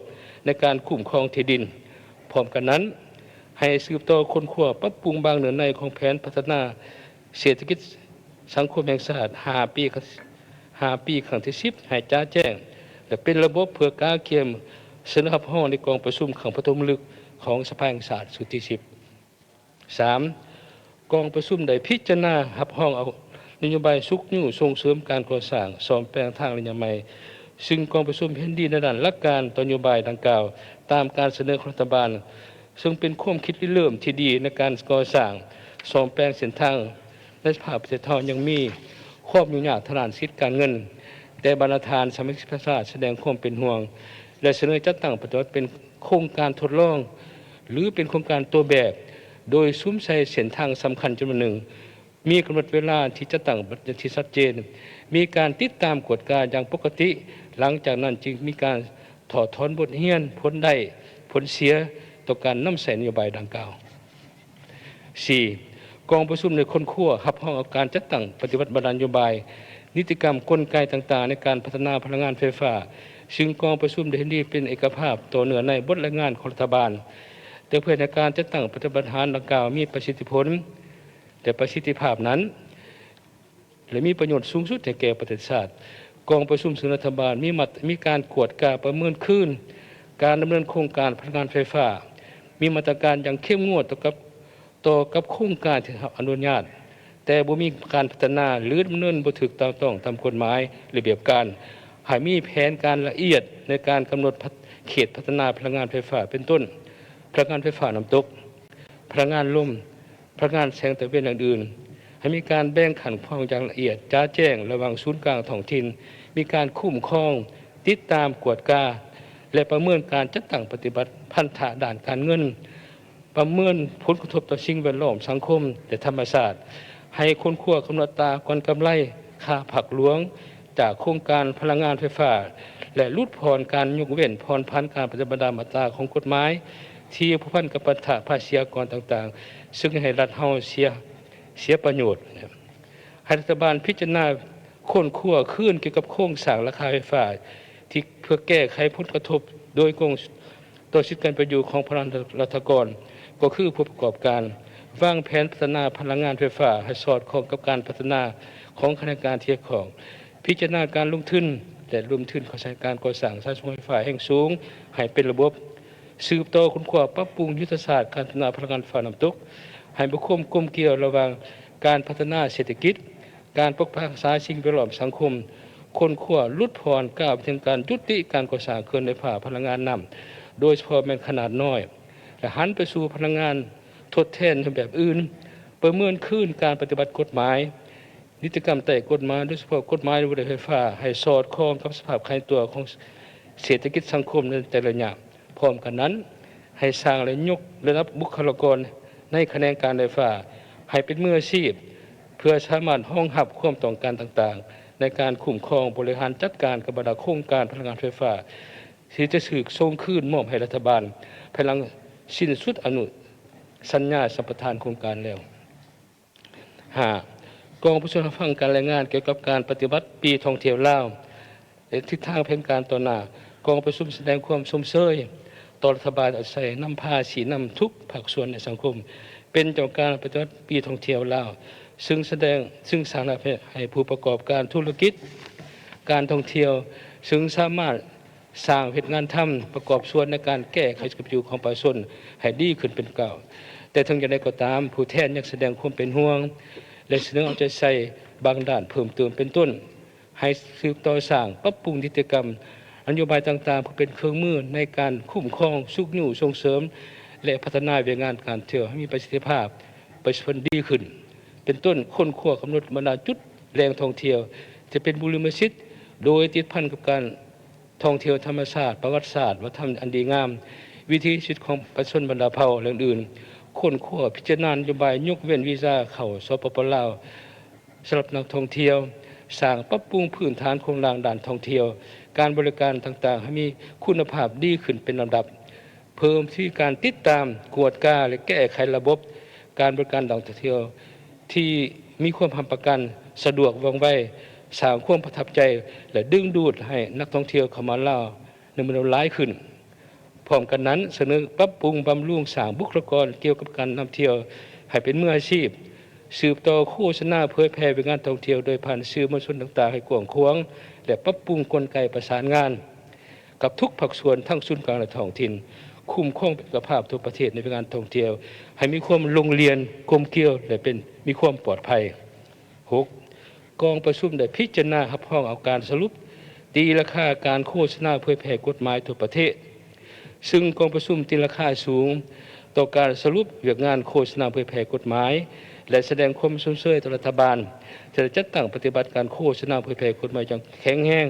ໃນການຄຸ້ມຄອງທີ່ດິນ. ພ້ອມກັນນັ້ນ, ໃຫ້ສືບຕໍ່ຄົ້ນຄວ້າປັບປຸງບາງເນື້ອໃນຂອງແຜນພັດທະນາເສດຖະກິດສັງຄົມແຫ່ງຊາດ ຫ້າປີ ຫ້າປີຄັ້ງທີສິບ ໃຫ້ຈະແຈ້ງ ແລະ ເປັນລະບົບ ເພື່ອກະກຽມສະເໜີຮັບຮອງໃນກອງປະຊຸມຄັ້ງປະຖົມມະລຶກ ຂອງສະພາແຫ່ງຊາດຊຸດທີສິບ. ສາມ, ກອງປະຊຸມໄດ້ພິຈາລະນາຮັບຮອງເອົານະໂຍບາຍຊຸກຍູ້ສົ່ງເສີມການກໍ່ສ້າງ, ສ້ອມແປງທາງໄລຍະໃໝ່, ຊຶ່ງກອງປະຊຸມເຫັນດີໃນດ້ານຫຼັກການຕໍ່ນະໂຍບາຍດັ່ງກ່າວ ຕາມການສະເໜີຂອງລັດຖະບານ, ຊຶ່ງເປັນຄວາມຄິດລິເລີ່ມທີ່ດີໃນການກໍ່ສ້າງ, ສ້ອມແປງເສັ້ນທາງ. ໃນສະພາບປະເທດເຮົາຍັງມີຄວາມຫຍຸ້ງຍາກທາງດ້ານເສດຖະກິດການເງິນ, ແຕ່ບັນດາທ່ານສະມາຊິກສະພາແຫ່ງຊາດສະແດງຄວາມເປັນຫ່ວງ ແລະ ສະເໜີຈັດຕັ້ງປະຕິບັດເປັນໂຄງການທົດລອງ ຫຼື ເປັນໂຄງການຕົວແບບ, ໂດຍສຸມໃສ່ເສັ້ນທາງສຳຄັນຈຳນວນໜຶ່ງ, ມີກຳນົດເວລາທີ່ຈັດຕັ້ງຢ່າງທີ່ຊັດເຈນ, ມີການຕິດຕາມກວດກາຢ່າງປົກກະຕິ, ຫຼັງຈາກນັ້ນຈຶ່ງມີການຖອດຖອນບົດຮຽນ, ຜົນໄດ້, ຜົນເສຍຕໍ່ການນຳໃຊ້ນະໂຍບາຍດັ່ງກ່າວ. ສີ່, ກອງປະຊຸມໄດ້ຄົ້ນຄວ້າຮັບຮອງເອົາການຈັດຕັ້ງປະຕິບັດບັນດານະໂຍບາຍ, ນິຕິກຳ, ກົນໄກຕ່າງໆໃນການພັດທະນາພະລັງງານໄຟຟ້າ, ຊຶ່ງກອງປະຊຸມໄດ້ເຫັນດີເປັນເອກະພາບຕໍ່ເນື້ອໃນບົດລາຍງານຂອງລັດຖະບານ, ແຕ່ເພື່ອໃຫ້ການຈັດຕັ້ງປະຕິບັດບັນຫາດັ່ງກ່າວມີປະສິດທິຜົນ ແລະ ປະສິດທິພາບນັ້ນ ແລະ ມີປະໂຫຍດສູງສຸດໃຫ້ແກ່ປະເທດຊາດ, ກອງປະຊຸມສະເໜີລັດຖະບານມີມາດ ມີການກວດກາປະເມີນຄືນການດຳເນີນໂຄງການພະລັງງານໄຟຟ້າ, ມີມາດຕະການຢ່າງເຂັ້ມງວດຕໍ່ກັບ ຕໍ່ກັບໂຄງການທີ່ຮັບອະນຸຍາດ, ແຕ່ບໍ່ມີການພັດທະນາ ຫຼື ດຳເນີນບໍ່ຖືກຕ້ອງຕາມກົດໝາຍ, ລະບຽບການ, ໃຫ້ມີແຜນການລະອຽດໃນການກຳນົດເຂດພັດທະນາພະລັງງານໄຟຟ້າ ເປັນຕົ້ນ ພະລັງງານໄຟຟ້ານ້ຳຕົກ, ພະລັງງານລົມ, ພະລັງງານແສງຕາເວັນ ແລະ ອື່ນໆ, ໃຫ້ມີການແບ່ງຂັ້ນຂອງຢ່າງລະອຽດຈະແຈ້ງລະຫວ່າງສູນກາງທ້ອງຖິ່ນ, ມີການຄຸ້ມຄອງ, ຕິດຕາມ, ກວດກາ ແລະ ປະເມີນການຈັດຕັ້ງປະຕິບັດພັນທະດ້ານການເງິນ, ປະເມີນຜົນກະທົບຕໍ່ສິ່ງແວດລ້ອມ, ສັງຄົມ ແລະ ທຳມະຊາດ, ໃຫ້ຄົ້ນຄວ້າກຳນົດອັດຕາກ່ອນກຳໄລ, ຄ່າພັກຫຼວງ, ຈາກໂຄງການພະລັງງານໄຟຟ້າ ແລະ ຫຼຸດຜ່ອນການຍົກເວັ້ນຜ່ອນຜັນການປະຕິບັດຕາມມາດຕາຂອງກົດໝາຍທີ່ພົວພັນກັບພັນທະພາສີອາກອນຕ່າງໆ, ຊຶ່ງເຮັດໃຫ້ລັດເຮົາເສຍ ເສຍປະໂຫຍດ. ໃຫ້ລັດຖະບານພິຈາລະນາຄົ້ນຄວ້າຄືນກ່ຽວກັບໂຄງສ້າງລາຄາໄຟຟ້າ ທີ່ເພື່ອແກ້ໄຂຜົນກະທົບໂດຍກົງ ຕໍ່ສິດການເປັນຢູ່ຂອງພະລັງລັດຖະກອນ ກໍຄືຜູ້ປະກອບການ, ວາງແຜນພັດທະນາພະລັງງານໄຟຟ້າໃຫ້ສອດຄ່ອງກັບການພັດທະນາຂອງຂະແໜງການທີ່ກ່ຽວຂ້ອງ, ພິຈາລະນາການລົງທຶນ ແລະ ລົງທຶນເຂົ້າໃສ່ການກໍ່ສ້າງສາຍສົ່ງໄຟຟ້າແຮງສູງໃຫ້ເປັນລະບົບ, ສືບຕໍ່ຄົ້ນຄວ້າປັບປຸງຍຸດທະສາດການພັດທະນາພະລັງງານໄຟຟ້ານ້ຳຕົກ ໃຫ້ມີຄວາມກົມກ່ຽວລະຫວ່າງການພັດທະນາເສດຖະກິດ, ການປົກປັກຮັກສາສິ່ງແວດລ້ອມສັງຄົມ, ຄົ້ນຄວ້າຫຼຸດຜ່ອນກ້າວໄປເຖິງການຍຸຕິການກໍ່ສ້າງເຂື່ອນໄຟຟ້າພະລັງງານນ້ຳ ໂດຍສະເພາະແມ່ນຂະໜາດນ້ອຍ ແລະ ຫັນໄປສູ່ພະລັງງານທົດແທນໃນຮູບແບບອື່ນ, ປະເມີນຄືນການປະຕິບັດກົດໝາຍ, ນິຕິກຳໃຕ້ກົດໝາຍ ໂດຍສະເພາະກົດໝາຍວ່າດ້ວຍໄຟຟ້າ ໃຫ້ສອດຄ່ອງກັບສະພາບຂະຫຍາຍຕົວຂອງເສດຖະກິດສັງຄົມໃນແຕ່ລະໄລຍະ. ພ້ອມກັນນັ້ນ, ໃຫ້ສ້າງ ແລະ ຍົກລະດັບບຸກຄະລາກອນໃນຂະແໜງການໄຟຟ້າໃຫ້ເປັນມືອາຊີບ ເພື່ອສາມາດຮອງຮັບຄວາມຕ້ອງການຕ່າງໆ ໃນການຄຸ້ມຄອງບໍລິຫານຈັດການກັບບັນດາໂຄງການພະລັງງານໄຟຟ້າ ທີ່ຈະຖືກສົ່ງຄືນມອບໃຫ້ລັດຖະບານ ພາຍຫຼັງສິ້ນສຸດອະນຸສັນຍາສຳປະທານໂຄງການແລ້ວ. ຫ້າ, ກອງປະຊຸມຮັບຟັງການລາຍງານກ່ຽວກັບການປະຕິບັດປີທ່ອງທ່ຽວລາວ ແລະ ທິດທາງແຜນການຕໍ່ໜ້າ. ກອງປະຊຸມສະແດງຄວາມຊົມເຊີຍຕໍ່ລັດຖະບານເອົາໃສ່ນຳພາຊີ້ນຳທຸກພາກສ່ວນໃນສັງຄົມ ເປັນເຈົ້າການປະຕິບັດປີທ່ອງທ່ຽວລາວ, ຊຶ່ງສະແດງ, ຊຶ່ງສ້າງລາຍຮັບໃຫ້ຜູ້ປະກອບການທຸລະກິດການທ່ອງທ່ຽວ, ຊຶ່ງສາມາດ ສ້າງເຮັດງານທຳ ປະກອບສ່ວນໃນການແກ້ໄຂຊີວິດການເປັນຢູ່ຂອງປະຊາຊົນໃຫ້ດີຂຶ້ນເປັນກ້າວ. ແຕ່ເຖິງຢ່າງໃດກໍຕາມ, ຜູ້ແທນຍັງສະແດງຄວາມເປັນຫ່ວງ ແລະ ສະເໜີເອົາໃຈໃສ່ບາງດ້ານເພີ່ມເຕີມ, ເປັນຕົ້ນ ໃຫ້ສືບຕໍ່ສ້າງປັບປຸງນິຕິກຳນະໂຍບາຍຕ່າງໆ ເພື່ອເປັນເຄື່ອງມືໃນການຄຸ້ມຄອງ, ຊຸກຍູ້, ສົ່ງເສີມ ແລະ ພັດທະນາວຽກງານການທ່ອງທ່ຽວໃຫ້ມີປະສິດທິພາບ, ປະສິດທິຜົນດີຂຶ້ນ, ເປັນຕົ້ນ ຄົ້ນຄວ້າກຳນົດບັນດາຈຸດແຫຼ່ງທ່ອງທ່ຽວທີ່ເປັນບຸລິມະສິດ ໂດຍຕິດພັນກັບການ ທ່ອງທ່ຽວທຳມະຊາດ, ປະຫວັດສາດ, ວັດທະນະທຳອັນດີງາມ, ວິຖີຊີວິດຂອງປະຊາຊົນບັນດາເຜົ່າ ແລະ ອື່ນໆ, ຄົ້ນຄວ້າພິຈາລະນານະໂຍບາຍຍົກເວັ້ນວີຊາເຂົ້າ ສປປ ລາວ ສຳລັບນັກທ່ອງທ່ຽວ, ສ້າງປັບປຸງພື້ນຖານໂຄງລ່າງດ້ານທ່ອງທ່ຽວ, ການບໍລິການຕ່າງໆ ໃຫ້ມີຄຸນນະພາບດີຂຶ້ນເປັນລຳດັບ, ເພີ່ມທະວີການຕິດຕາມ, ກວດກາ ແລະ ແກ້ໄຂລະບົບການບໍລິການນັກທ່ອງທ່ຽວ ທີ່ມີຄວາມຮັບປະກັນ, ສະດວກ, ວ່ອງໄວ, ສ້າງຄວາມປະທັບໃຈ ແລະ ດຶງດູດໃຫ້ນັກທ່ອງທ່ຽວເຂົ້າມາລາວໃນຈຳນວນຫຼາຍຂຶ້ນ. ພ້ອມກັນນັ້ນ, ສະເໜີປັບປຸງບຳລຸງສ້າງບຸກຄະລາກອນກ່ຽວກັບການນຳທ່ຽວໃຫ້ເປັນມືອາຊີບ, ສືບຕໍ່ໂຄສະນາເຜີຍແຜ່ວຽກງານທ່ອງທ່ຽວໂດຍຜ່ານສື່ມວນຊົນຕ່າງໆໃຫ້ກວ້າງຂວາງ ແລະ ປັບປຸງກົນໄກປະສານງານ ກັບທຸກພາກສ່ວນທັງສູນກາງ ແລະ ທ້ອງຖິ່ນ, ຄຸ້ມຄອງເອກະພາບທົ່ວປະເທດໃນວຽກງານທ່ອງທ່ຽວໃຫ້ມີຄວາມລົງລຽນ, ກົມກຽວ ແລະ ເປັນ, ມີຄວາມປອດໄພ. ຫົກ, ກອງປະຊຸມໄດ້ພິຈາລະນາຮັບຮອງເອົາການສະຫຼຸບຕີລາຄາການໂຄສະນາເຜີຍແຜ່ກົດໝາຍທົ່ວປະເທດ, ຊຶ່ງກອງປະຊຸມຕີລາຄາສູງຕໍ່ການສະຫຼຸບວຽກງານໂຄສະນາເຜີຍແຜ່ກົດໝາຍ ແລະ ສະແດງຄວາມຊົມເຊີຍຕໍ່ລັດຖະບານທີ່ໄດ້ຈັດຕັ້ງປະຕິບັດການໂຄສະນາເຜີຍແຜ່ກົດໝາຍຢ່າງແຂງແຮງ.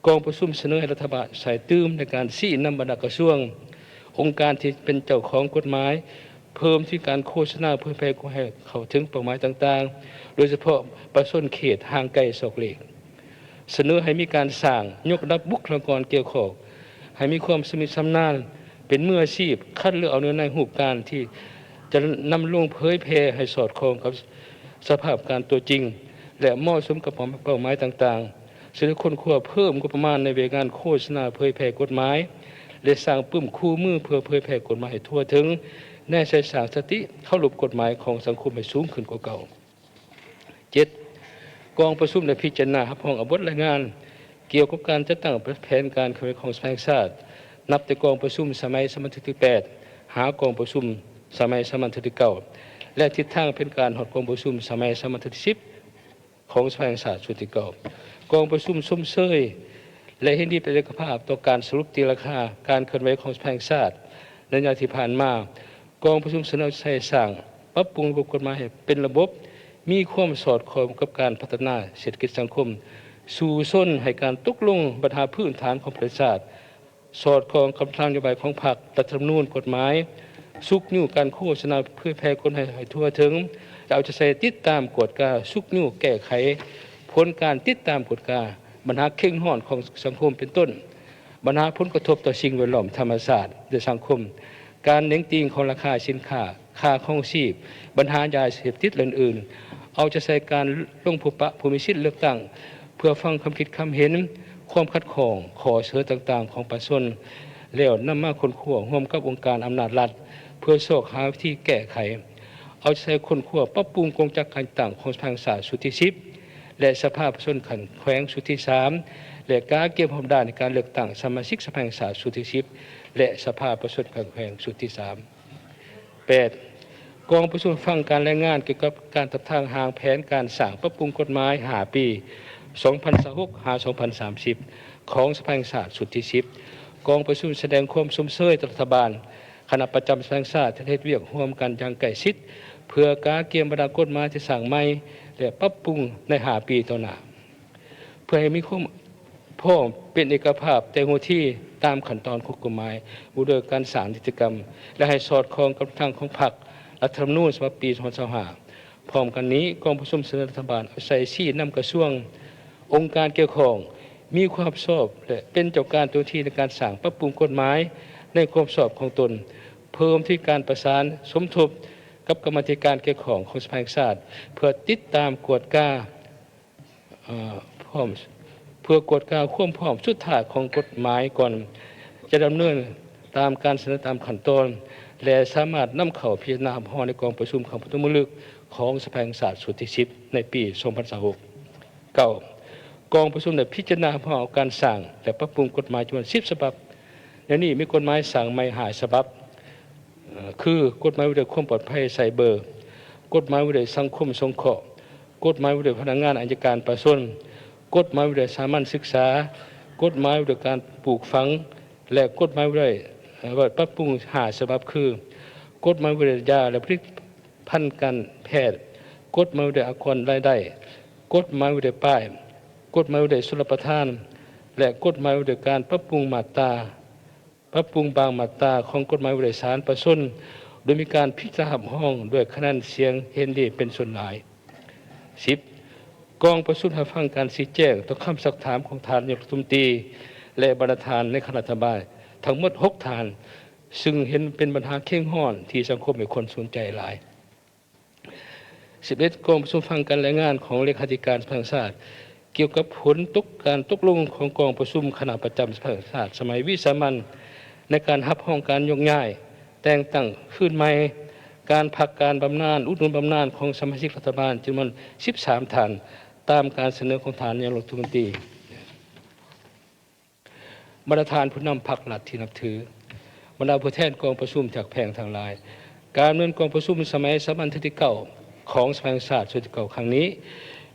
ກອງປະຊຸມສະເໜີໃຫ້ລັດຖະບານໃສ່ຕື່ມໃນການຊີ້ນຳບັນດາກະຊວງ, ອົງການທີ່ເປັນເຈົ້າຂອງກົດໝາຍ, ເພີ່ມທະວີການໂຄສະນາເຜີຍແຜ່ໃຫ້ເຂົ້າເຖິງເປົ້າໝາຍຕ່າງໆ, ໂດຍສະເພາະປະຊາຊົນເຂດຫ່າງໄກສອກຫຼີກ. ສະເໜີໃຫ້ມີການສ້າງຍົກລະດັບບຸກຄະລາກອນກ່ຽວຂ້ອງ ໃຫ້ມີຄວາມຊຳນິຊຳນານ, ເປັນມືອາຊີບ, ຄັດເລືອກເອົາໜ່ວຍໃນຮູບການທີ່ຈະນຳລົງເຜີຍແຜ່ໃຫ້ສອດຄ່ອງກັບສະພາບການຕົວຈິງ ແລະ ເໝາະສົມກັບເປົ້າໝາຍຕ່າງໆ. ສະເໜີຄົ້ນຄວ້າເພີ່ມງົບປະມານໃນວຽກງານໂຄສະນາເຜີຍແຜ່ກົດໝາຍ ແລະ ສ້າງປຶ້ມຄູ່ມືເພື່ອເຜີຍແຜ່ກົດໝາຍໃຫ້ທົ່ວເຖິງ, ແນໃສ່ສ້າງສະຕິເຄົາລົບກົດໝາຍຂອງສັງຄົມໃຫ້ສູງຂຶ້ນກວ່າເກົ່າ. ເຈັດ, ກອງປະຊຸມໄດ້ພິຈາລະນາຮັບຮອງເອົາບົດລາຍງານກ່ຽວກັບການຈັດຕັ້ງແຜນການເຄື່ອນໄຫວຂອງສະພາແຫ່ງຊາດ, ນັບແຕ່ກອງປະຊຸມສະໄໝສາມັນທີແປດ ຫາກອງປະຊຸມສະໄໝສາມັນທີເກົ້າ ແລະ ທິດທາງແຜນການຮອດກອງປະຊຸມສະໄໝສາມັນທີສິບ ຂອງສະພາແຫ່ງຊາດຊຸດທີເກົ້າ. ກອງປະຊຸມຊົມເຊີຍ ແລະ ເຫັນດີເປັນເອກະພາບຕໍ່ການສະຫຼຸບຕີລາຄາການເຄື່ອນໄຫວຂອງສະພາແຫ່ງຊາດໃນໄລຍະທີ່ຜ່ານມາ. ກອງປະຊຸມສະເໜີໃສ່ສ້າງປັບປຸງລະບົບກົດໝາຍໃຫ້ເປັນລະບົບ, ມີຄວາມສອດຄ່ອງກັບການພັດທະນາເສດຖະກິດສັງຄົມ, ສູ້ຊົນໃຫ້ການຕົກລົງບັນຫາພື້ນຖານຂອງປະເທດຊາດ, ສອດຄ່ອງກັບທິດທາງນະໂຍບາຍຂອງພັກ, ລັດຖະທຳມະນູນ, ກົດໝາຍ, ຊຸກຍູ້ການໂຄສະນາເຜີຍແຜ່ກົດໝາຍໃຫ້ທົ່ວເຖິງ, ແລະ ເອົາໃຈໃສ່ຕິດຕາມ, ກວດກາ, ຊຸກຍູ້ແກ້ໄຂຜົນການຕິດຕາມ, ກວດກາບັນຫາເຄັ່ງຮ້ອນຂອງສັງຄົມ ເປັນຕົ້ນ ບັນຫາຜົນກະທົບຕໍ່ສິ່ງແວດລ້ອມ, ທຳມະຊາດ ແລະ ສັງຄົມ, ການເໜັງຕີງຂອງລາຄາສິນຄ້າ, ຄ່າຄອງຊີບ, ບັນຫາຢາເສບຕິດ ແລະ ອື່ນໆ. ເອົາໃຈໃສ່ການລົງພົບປະຜູ້ມີສິດເລືອກຕັ້ງ ເພື່ອຟັງຄຳຄິດຄຳເຫັນ, ຄວາມຂັດຂ້ອງ, ຂໍ້ສະເໜີຕ່າງໆຂອງປະຊາຊົນ, ແລ້ວນຳມາຄົ້ນຄວ້າຮ່ວມກັບອົງການອຳນາດລັດ ເພື່ອຊອກຫາວິທີແກ້ໄຂ. ເອົາໃຈໃສ່ຄົ້ນຄວ້າປັບປຸງກົງຈັກການຈັດຕັ້ງຂອງສະພາແຫ່ງຊາດຊຸດທີສິບ ແລະ ສະພາປະຊາຊົນຂັ້ນແຂວງຊຸດທີສາມ ແລະ ກະກຽມຮອບດ້ານໃນການເລືອກຕັ້ງສະມາຊິກສະພາແຫ່ງຊາດຊຸດທີສິບ ແລະ ສະພາປະຊາຊົນຂັ້ນແຂວງຊຸດທີສາມ. ແປດ, ກອງປະຊຸມຟັງການລາຍງານກ່ຽວກັບການທັບທາງຮ່າງແຜນການສ້າງປັບປຸງກົດໝາຍຫ້າປີ ສອງພັນຊາວຫົກ ຫາ ສອງພັນສາມສິບ ຂອງສະພາແຫ່ງຊາດຊຸດທີສິບ. ກອງປະຊຸມສະແດງຄວາມຊົມເຊີຍຕໍ່ລັດຖະບານ, ຄະນະປະຈຳສະພາແຫ່ງຊາດ ທີ່ໄດ້ເຮັດວຽກຮ່ວມກັນຢ່າງໃກ້ຊິດ ເພື່ອກະກຽມບັນດາກົດໝາຍທີ່ສ້າງໃໝ່ ແລະ ປັບປຸງໃນຫ້າປີຕໍ່ໜ້າ ເພື່ອໃຫ້ມີຄວາມພ້ອມເປັນເອກະພາບແຕ່ຫົວທີຕາມຂັ້ນຕອນຂອງກົດໝາຍວ່າດ້ວຍການສ້າງນິຕິກຳ ແລະ ໃຫ້ສອດຄ່ອງກັບທາງຂອງພັກ, ລັດຖະທຳມະນູນສະບັບປີສອງພັນຊາວຫ້າ. ພ້ອມກັນນີ້, ກອງປະຊຸມສະເໜີລັດຖະບານເອົາໃສ່ຊີ້ນຳກະຊວງ, ອົງການກ່ຽວຂ້ອງ ມີຄວາມຮັບຜິດຊອບ ແລະ ເປັນເຈົ້າການຕົວທີໃນການສ້າງປັບປຸງກົດໝາຍໃນຄວາມຮັບຜິດຊອບຂອງຕົນ, ເພີ່ມທະວີການປະສານສົມທົບກັບກຳມາທິການກ່ຽວຂ້ອງຂອງສະພາແຫ່ງຊາດ ເພື່ອຕິດຕາມກວດກາ ເອີ ພ້ອມ ເພື່ອກວດກາຄວາມພ້ອມສຸດທ້າຍຂອງກົດໝາຍກ່ອນຈະດຳເນີນຕາມການສະເໜີຕາມຂັ້ນຕອນ ແລະ ສາມາດນຳເຂົ້າພິຈາລະນາຮັບຮອງໃນກອງປະຊຸມຄັ້ງປະຖົມມະລຶກຂອງສະພາແຫ່ງຊາດຊຸດທີສິບ ໃນປີສອງພັນຊາວຫົກ. ເກົ້າ, ກອງປະຊຸມໄດ້ພິຈາລະນາຮັບຮອງເອົາການສ້າງ ແລະ ປັບປຸງກົດໝາຍຈຳນວນສິບສະບັບ. ໃນນີ້ມີກົດໝາຍສ້າງໃໝ່ຫ້າສະບັບ, ຄື ກົດໝາຍວ່າດ້ວຍຄວາມປອດໄພໄຊເບີ, ກົດໝາຍວ່າດ້ວຍສັງຄົມສົງເຄາະ, ກົດໝາຍວ່າດ້ວຍພະນັກງານອັຍການປະຊາຊົນ, ກົດໝາຍວ່າດ້ວຍສາມັນສຶກສາ, ກົດໝາຍວ່າດ້ວຍການປູກຝັງ ແລະ ກົດໝາຍວ່າດ້ວຍ ເອີ ປັບປຸງຫ້າສະບັບ ຄື ກົດໝາຍວ່າດ້ວຍຢາ ແລະ ຜະລິດ ພັນການແພດ, ກົດໝາຍວ່າດ້ວຍອາກອນລາຍໄດ້, ກົດໝາຍວ່າດ້ວຍປ້າຍ, ກົດໝາຍວ່າດ້ວຍຊົນລະປະທານ ແລະ ກົດໝາຍວ່າດ້ວຍການປັບປຸງມາດຕາ, ປັບປຸງບາງມາດຕາຂອງກົດໝາຍວ່າດ້ວຍສານປະຊາຊົນ ໂດຍມີການພິຈາລະນາຮັບຮອງດ້ວຍຄະແນນສຽງເຫັນດີເປັນສ່ວນຫຼາຍ. ສິບ, ກອງປະຊຸມຮັບຟັງການຊີ້ແຈງຕໍ່ຄຳຊັກຖາມຂອງທ່ານນາຍົກລັດຖະມົນຕີ ແລະ ບັນດາທ່ານເລຂາລັດຖະບານທັງໝົດຫົກທ່ານ ຊຶ່ງເຫັນເປັນບັນຫາເຄັ່ງຮ້ອນທີ່ສັງຄົມໃຫ້ຄວາມສົນໃຈຫຼາຍ. ສິບເອັດ, ກອງປະຊຸມຟັງການລາຍງານຂອງເລຂາທິການສະພາແຫ່ງຊາດ ກ່ຽວກັບຜົນຕົກ ການຕົກລົງຂອງກອງປະຊຸມຄະນະປະຈຳສະພາແຫ່ງຊາດສະໄໝວິສາມັນ ໃນການຮັບຮອງການຍົກຍ້າຍ, ແຕ່ງຕັ້ງຄືນໃໝ່, ການພັກການບຳນານ, ອຸດໜູນບຳນານຂອງສະມາຊິກລັດຖະບານຈຳນວນສິບສາມທ່ານ ຕາມການສະເໜີຂອງທ່ານນາຍົກລັດຖະມົນຕີ. ບັນດາທ່ານຜູ້ນຳພັກລັດທີ່ນັບຖື, ບັນດາຜູ້ແທນກອງປະຊຸມຈາກແຂວງທັງຫຼາຍ, ການດຳເນີນກອງປະຊຸມສະໄໝສາມັນເທື່ອທີເກົ້າຂອງສະພາແຫ່ງຊາດຊຸດທີເກົ້າຄັ້ງນີ້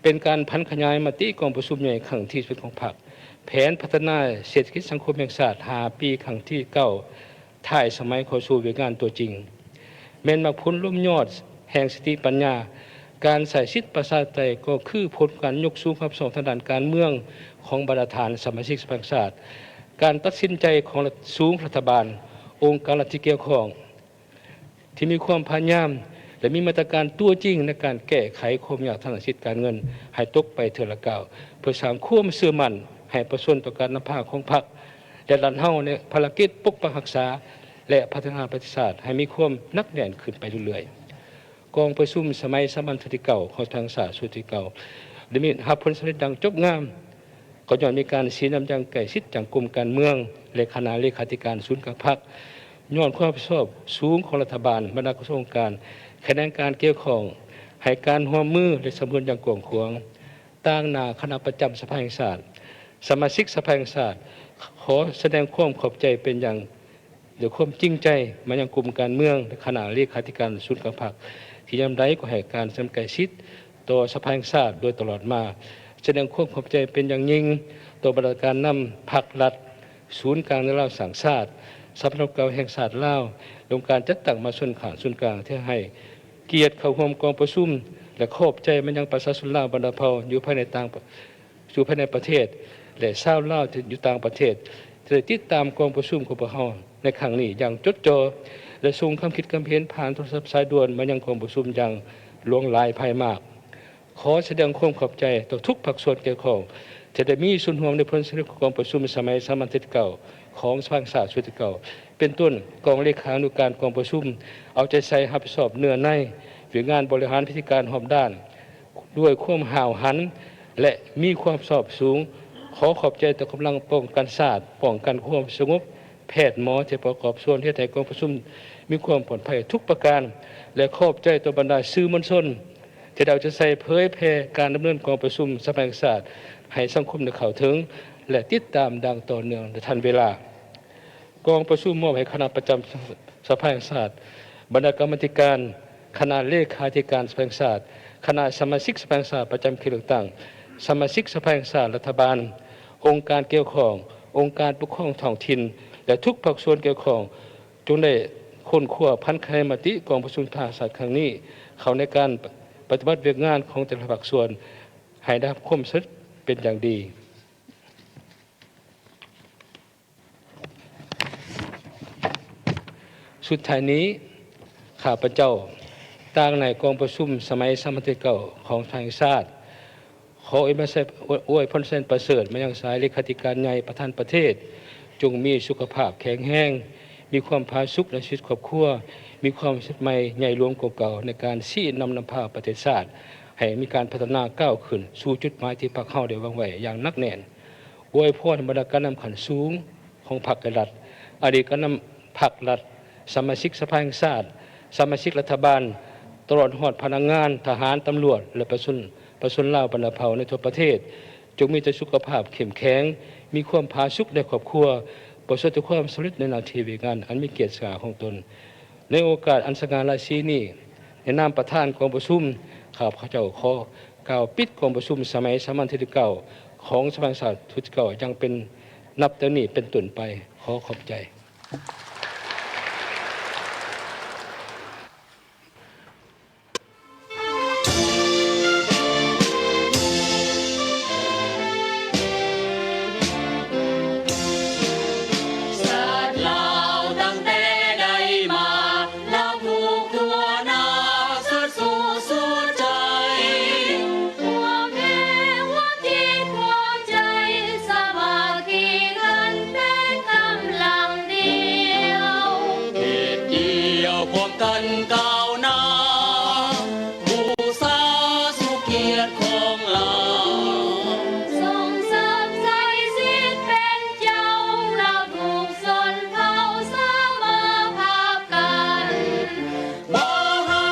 ເປັນການຜັນຂະຫຍາຍມະຕິກອງປະຊຸມໃຫຍ່ຄັ້ງທີສິບເອັດຂອງພັກ, ແຜນພັດທະນາເສດຖະກິດສັງຄົມແຫ່ງຊາດຫ້າປີຄັ້ງທີເກົ້າ ທ້າຍສະໄໝເຂົ້າສູ່ວຽກງານຕົວຈິງ ແມ່ນໝາກຜົນລວມຍອດແຫ່ງສະຕິປັນຍາ. ການໃຊ້ສິດປະຊາທິປະໄຕກໍຄືຜົນການຍົກສູງຄວາມຮັບຜິດຊອບທາງດ້ານການເມືອງຂອງບັນດາທ່ານສະມາຊິກສະພາແຫ່ງຊາດ, ການຕັດສິນໃຈຂອງລັດສູງລັດຖະບານ, ອົງການລັດທີ່ກ່ຽວຂ້ອງ ທີ່ມີຄວາມພະຍາຍາມ ແລະ ມີມາດຕະການຕົວຈິງໃນການແກ້ໄຂຄວາມຍາກທາງດ້ານເສດຖະກິດການເງິນໃຫ້ຕົກໄປເທື່ອລະກ້າວ ເພື່ອສ້າງຄວາມເຊື່ອໝັ້ນໃຫ້ປະຊາຊົນຕໍ່ການນຳພາຂອງພັກ ແລະ ລັດເຮົາໃນພາລະກິດປົກປັກຮັກສາ ແລະ ພັດທະນາປະເທດຊາດໃຫ້ມີຄວາມໜັກແໜ້ນຂຶ້ນໄປເລື້ອຍໆ. ກອງປະຊຸມສະໄໝສາມັນເທື່ອທີເກົ້າຂອງສະພາແຫ່ງຊາດຊຸດທີເກົ້າ ໄດ້ມີຮັບຜົນສຳເລັດຢ່າງຈົບງາມ ກໍຍ້ອນມີການຊີ້ນຳຢ່າງໃກ້ຊິດຈາກກົມການເມືອງ ແລະ ຄະນະເລຂາທິການສູນກາງພັກ, ຍ້ອນຄວາມຮັບຜິດຊອບສູງຂອງລັດຖະບານ, ບັນດາກະຊວງ, ອົງການ, ຂະແໜງການກ່ຽວຂ້ອງ ໃຫ້ການຮ່ວມມື ແລະ ສຳເພາະຢ່າງກວ້າງຂວາງ. ຕາງໜ້າຄະນະປະຈຳສະພາແຫ່ງຊາດ, ສະມາຊິກສະພາແຫ່ງຊາດ ຂໍສະແດງຄວາມຂອບໃຈເປັນຢ່າງ ດ້ວຍຄວາມຈິງໃຈມາຍັງກົມການເມືອງ ແລະ ຄະນະເລຂາທິການສູນກາງພັກ ທີ່ຍາມໃດກໍໃຫ້ການສະໜັບສະໜູນໃກ້ຊິດຕໍ່ສະພາແຫ່ງຊາດໂດຍຕະຫຼອດມາ. ສະແດງຄວາມຂອບໃຈເປັນຢ່າງຍິ່ງຕໍ່ບັນດາການນຳພັກລັດ, ສູນກາງແນວລາວສ້າງຊາດ, ສະພານັກຂ່າວແຫ່ງຊາດລາວ, ອົງການຈັດຕັ້ງມະຫາຊົນຂ້າງສູນກາງ ທີ່ໃຫ້ກຽດເຂົ້າຮ່ວມກອງປະຊຸມ ແລະ ຂອບໃຈມາຍັງປະຊາຊົນລາວບັນດາເຜົ່າຢູ່ພາຍໃນຕ່າງ ຢູ່ພາຍໃນປະເທດ ແລະ ຊາວລາວທີ່ຢູ່ຕ່າງປະເທດ ທີ່ໄດ້ຕິດຕາມກອງປະຊຸມຂອງພວກເຮົາໃນຄັ້ງນີ້ຢ່າງຈົດຈໍ່ ແລະ ສົ່ງຄຳຄິດຄຳເຫັນຜ່ານໂທລະສັບສາຍດ່ວນມາຍັງກອງປະຊຸມຢ່າງຫຼວງຫຼາຍພາຍມາກ. ຂໍສະແດງຄວາມຂອບໃຈຕໍ່ທຸກພາກສ່ວນກ່ຽວຂ້ອງ ທີ່ໄດ້ມີສ່ວນຮ່ວມໃນຜົນສຳເລັດຂອງກອງປະຊຸມສະໄໝສາມັນທີເກົ້າຂອງສະພາແຫ່ງຊາດຊຸດທີເກົ້າ ເປັນຕົ້ນ ກອງເລຂານຸການກອງປະຊຸມ ເອົາໃຈໃສ່ຮັບຜິດຊອບເນື້ອໃນວຽກງານບໍລິຫານພິທີການຮອບດ້ານ ດ້ວຍຄວາມຫ້າວຫັນ ແລະ ມີຄວາມຮັບຜິດຊອບສູງ. ຂໍຂອບໃຈຕໍ່ກຳລັງປ້ອງກັນຊາດ, ປ້ອງກັນຄວາມສະຫງົບ, ແພດ, ໝໍ ທີ່ປະກອບສ່ວນເຮັດໃຫ້ກອງປະຊຸມມີຄວາມປອດໄພທຸກປະການ ແລະ ຂອບໃຈຕໍ່ບັນດາສື່ມວນຊົນ ທີ່ໄດ້ເອົາໃຈໃສ່ເຜີຍແຜ່ການດຳເນີນກອງປະຊຸມສະພາແຫ່ງຊາດໃຫ້ສັງຄົມໄດ້ເຂົ້າເຖິງ ແລະ ຕິດຕາມຢ່າງຕໍ່ເນື່ອງ ແລະ ທັນເວລາ. ກອງປະຊຸມມອບໃຫ້ຄະນະປະຈຳສະພາແຫ່ງຊາດ, ບັນດາກຳມາທິການ, ຄະນະເລຂາທິການສະພາແຫ່ງຊາດ, ຄະນະສະມາຊິກສະພາແຫ່ງຊາດປະຈຳເຂດເລືອກຕັ້ງ, ສະມາຊິກສະພາແຫ່ງຊາດ, ລັດຖະບານ, ອົງການກ່ຽວຂ້ອງ, ອົງການປົກຄອງທ້ອງຖິ່ນ ແລະ ທຸກພາກສ່ວນກ່ຽວຂ້ອງ ຈົ່ງໄດ້ຄົ້ນຄວ້າຜັນຂະຫຍາຍມະຕິກອງປະຊຸມສະພາແຫ່ງຊາດຄັ້ງນີ້ ເຂົ້າໃນການປະຕິບັດວຽກງານຂອງແຕ່ລະພາກສ່ວນ ໃຫ້ໄດ້ຮັບຄວາມສຳເລັດເປັນຢ່າງດີ. ສຸດທ້າຍນີ້, ຂ້າພະເຈົ້າ ຕາງໜ້າກອງປະຊຸມສະໄໝສາມັນທີເກົ້າຂອງສະພາແຫ່ງຊາດ ຂໍອວຍພອນ ອວຍພອນແສນປະເສີດມາຍັງສາຍເລຂາທິການໃຫຍ່ ປະທານປະເທດ, ຈົ່ງມີສຸຂະພາບແຂງແຮງ, ມີຄວາມຜາສຸກໃນຊີວິດຄອບຄົວ, ມີຄວາມສຳເລັດໃໝ່ໃຫຍ່ຫຼວງກວ່າເກົ່າ ໃນການຊີ້ນຳນຳພາປະເທດຊາດ ໃຫ້ມີການພັດທະນາກ້າວຂຶ້ນສູ່ຈຸດໝາຍທີ່ພວກເຮົາໄດ້ວາງໄວ້ຢ່າງໜັກແໜ້ນ. ອວຍພອນໃຫ້ບັນດາການນຳຂັ້ນສູງຂອງພັກ ແລະ ລັດ, ອະດີດການນຳພັກ ລັດ, ສະມາຊິກສະພາແຫ່ງຊາດ, ສະມາຊິກລັດຖະບານ, ຕະຫຼອດຮອດພະນັກງານ, ທະຫານ, ຕຳຫຼວດ ແລະ ປະຊາຊົນ, ປະຊາຊົນລາວບັນດາເຜົ່າໃນທົ່ວປະເທດ ຈົ່ງມີແຕ່ສຸຂະພາບເຂັ້ມແຂງ, ມີຄວາມຜາສຸກໃນຄອບຄົວ, ປະສົບແຕ່ຄວາມສຳເລັດໃນໜ້າທີ່ວຽກງານອັນມີກຽດສະຫງ່າຂອງຕົນ. ໃນໂອກາດອັນສະຫງ່າລາສີນີ້, ໃນນາມປະທານກອງປະຊຸມ, ຂ້າພະເຈົ້າຂໍກ່າວປິດກອງປະຊຸມສະໄໝສາມັນທີເກົ້າ ຂອງສະພາແຫ່ງຊາດຊຸດທີເກົ້າ ຢ່າງເປັນນັບແຕ່ນີ້ເປັນຕົ້ນໄປ. ຂໍຂອບໃຈ. ຊາດລາວຕັ້ງແຕ່ໃດມາ ລາວທຸກທົ່ວໜ້າ ສຸດສູ້ສຸດໃຈ ຮ່ວມແຮງຮ່ວມຈິດຮ່ວມໃຈ ສາມັກຄີກັນເປັນກຳລັງດຽວ ເຮັດດຽວພ້ອມກັນກ້າວໜ້າ ບູຊາສູ່ກຽດຂອງລາວ ສົ່ງເສີມໃຈສິດເປັນເຈົ້າ ລາວທຸກຊົນເຜົ່າສາມາພາບກັນ ບໍ່ໃຫ້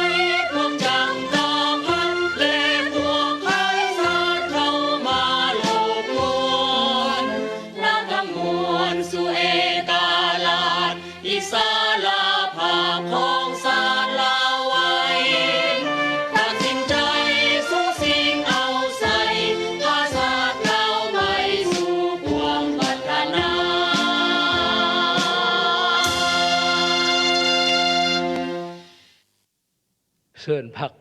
ພວກຈັກກະພັດ ແລະພວກໄພຊາດເຂົ້າມາລົບກວນ ລາວທັງມວນສູ່ເອກະລາດ ອິດສະຫຼະພາບຂອງຊາດລາວໄວ້ ຕັດສິນໃຈສູ້ຊິງເອົາໄຊ ພາຊາດລາວໄປສູ່ຄວາມພັດທະນາ. ເຊີນພັກ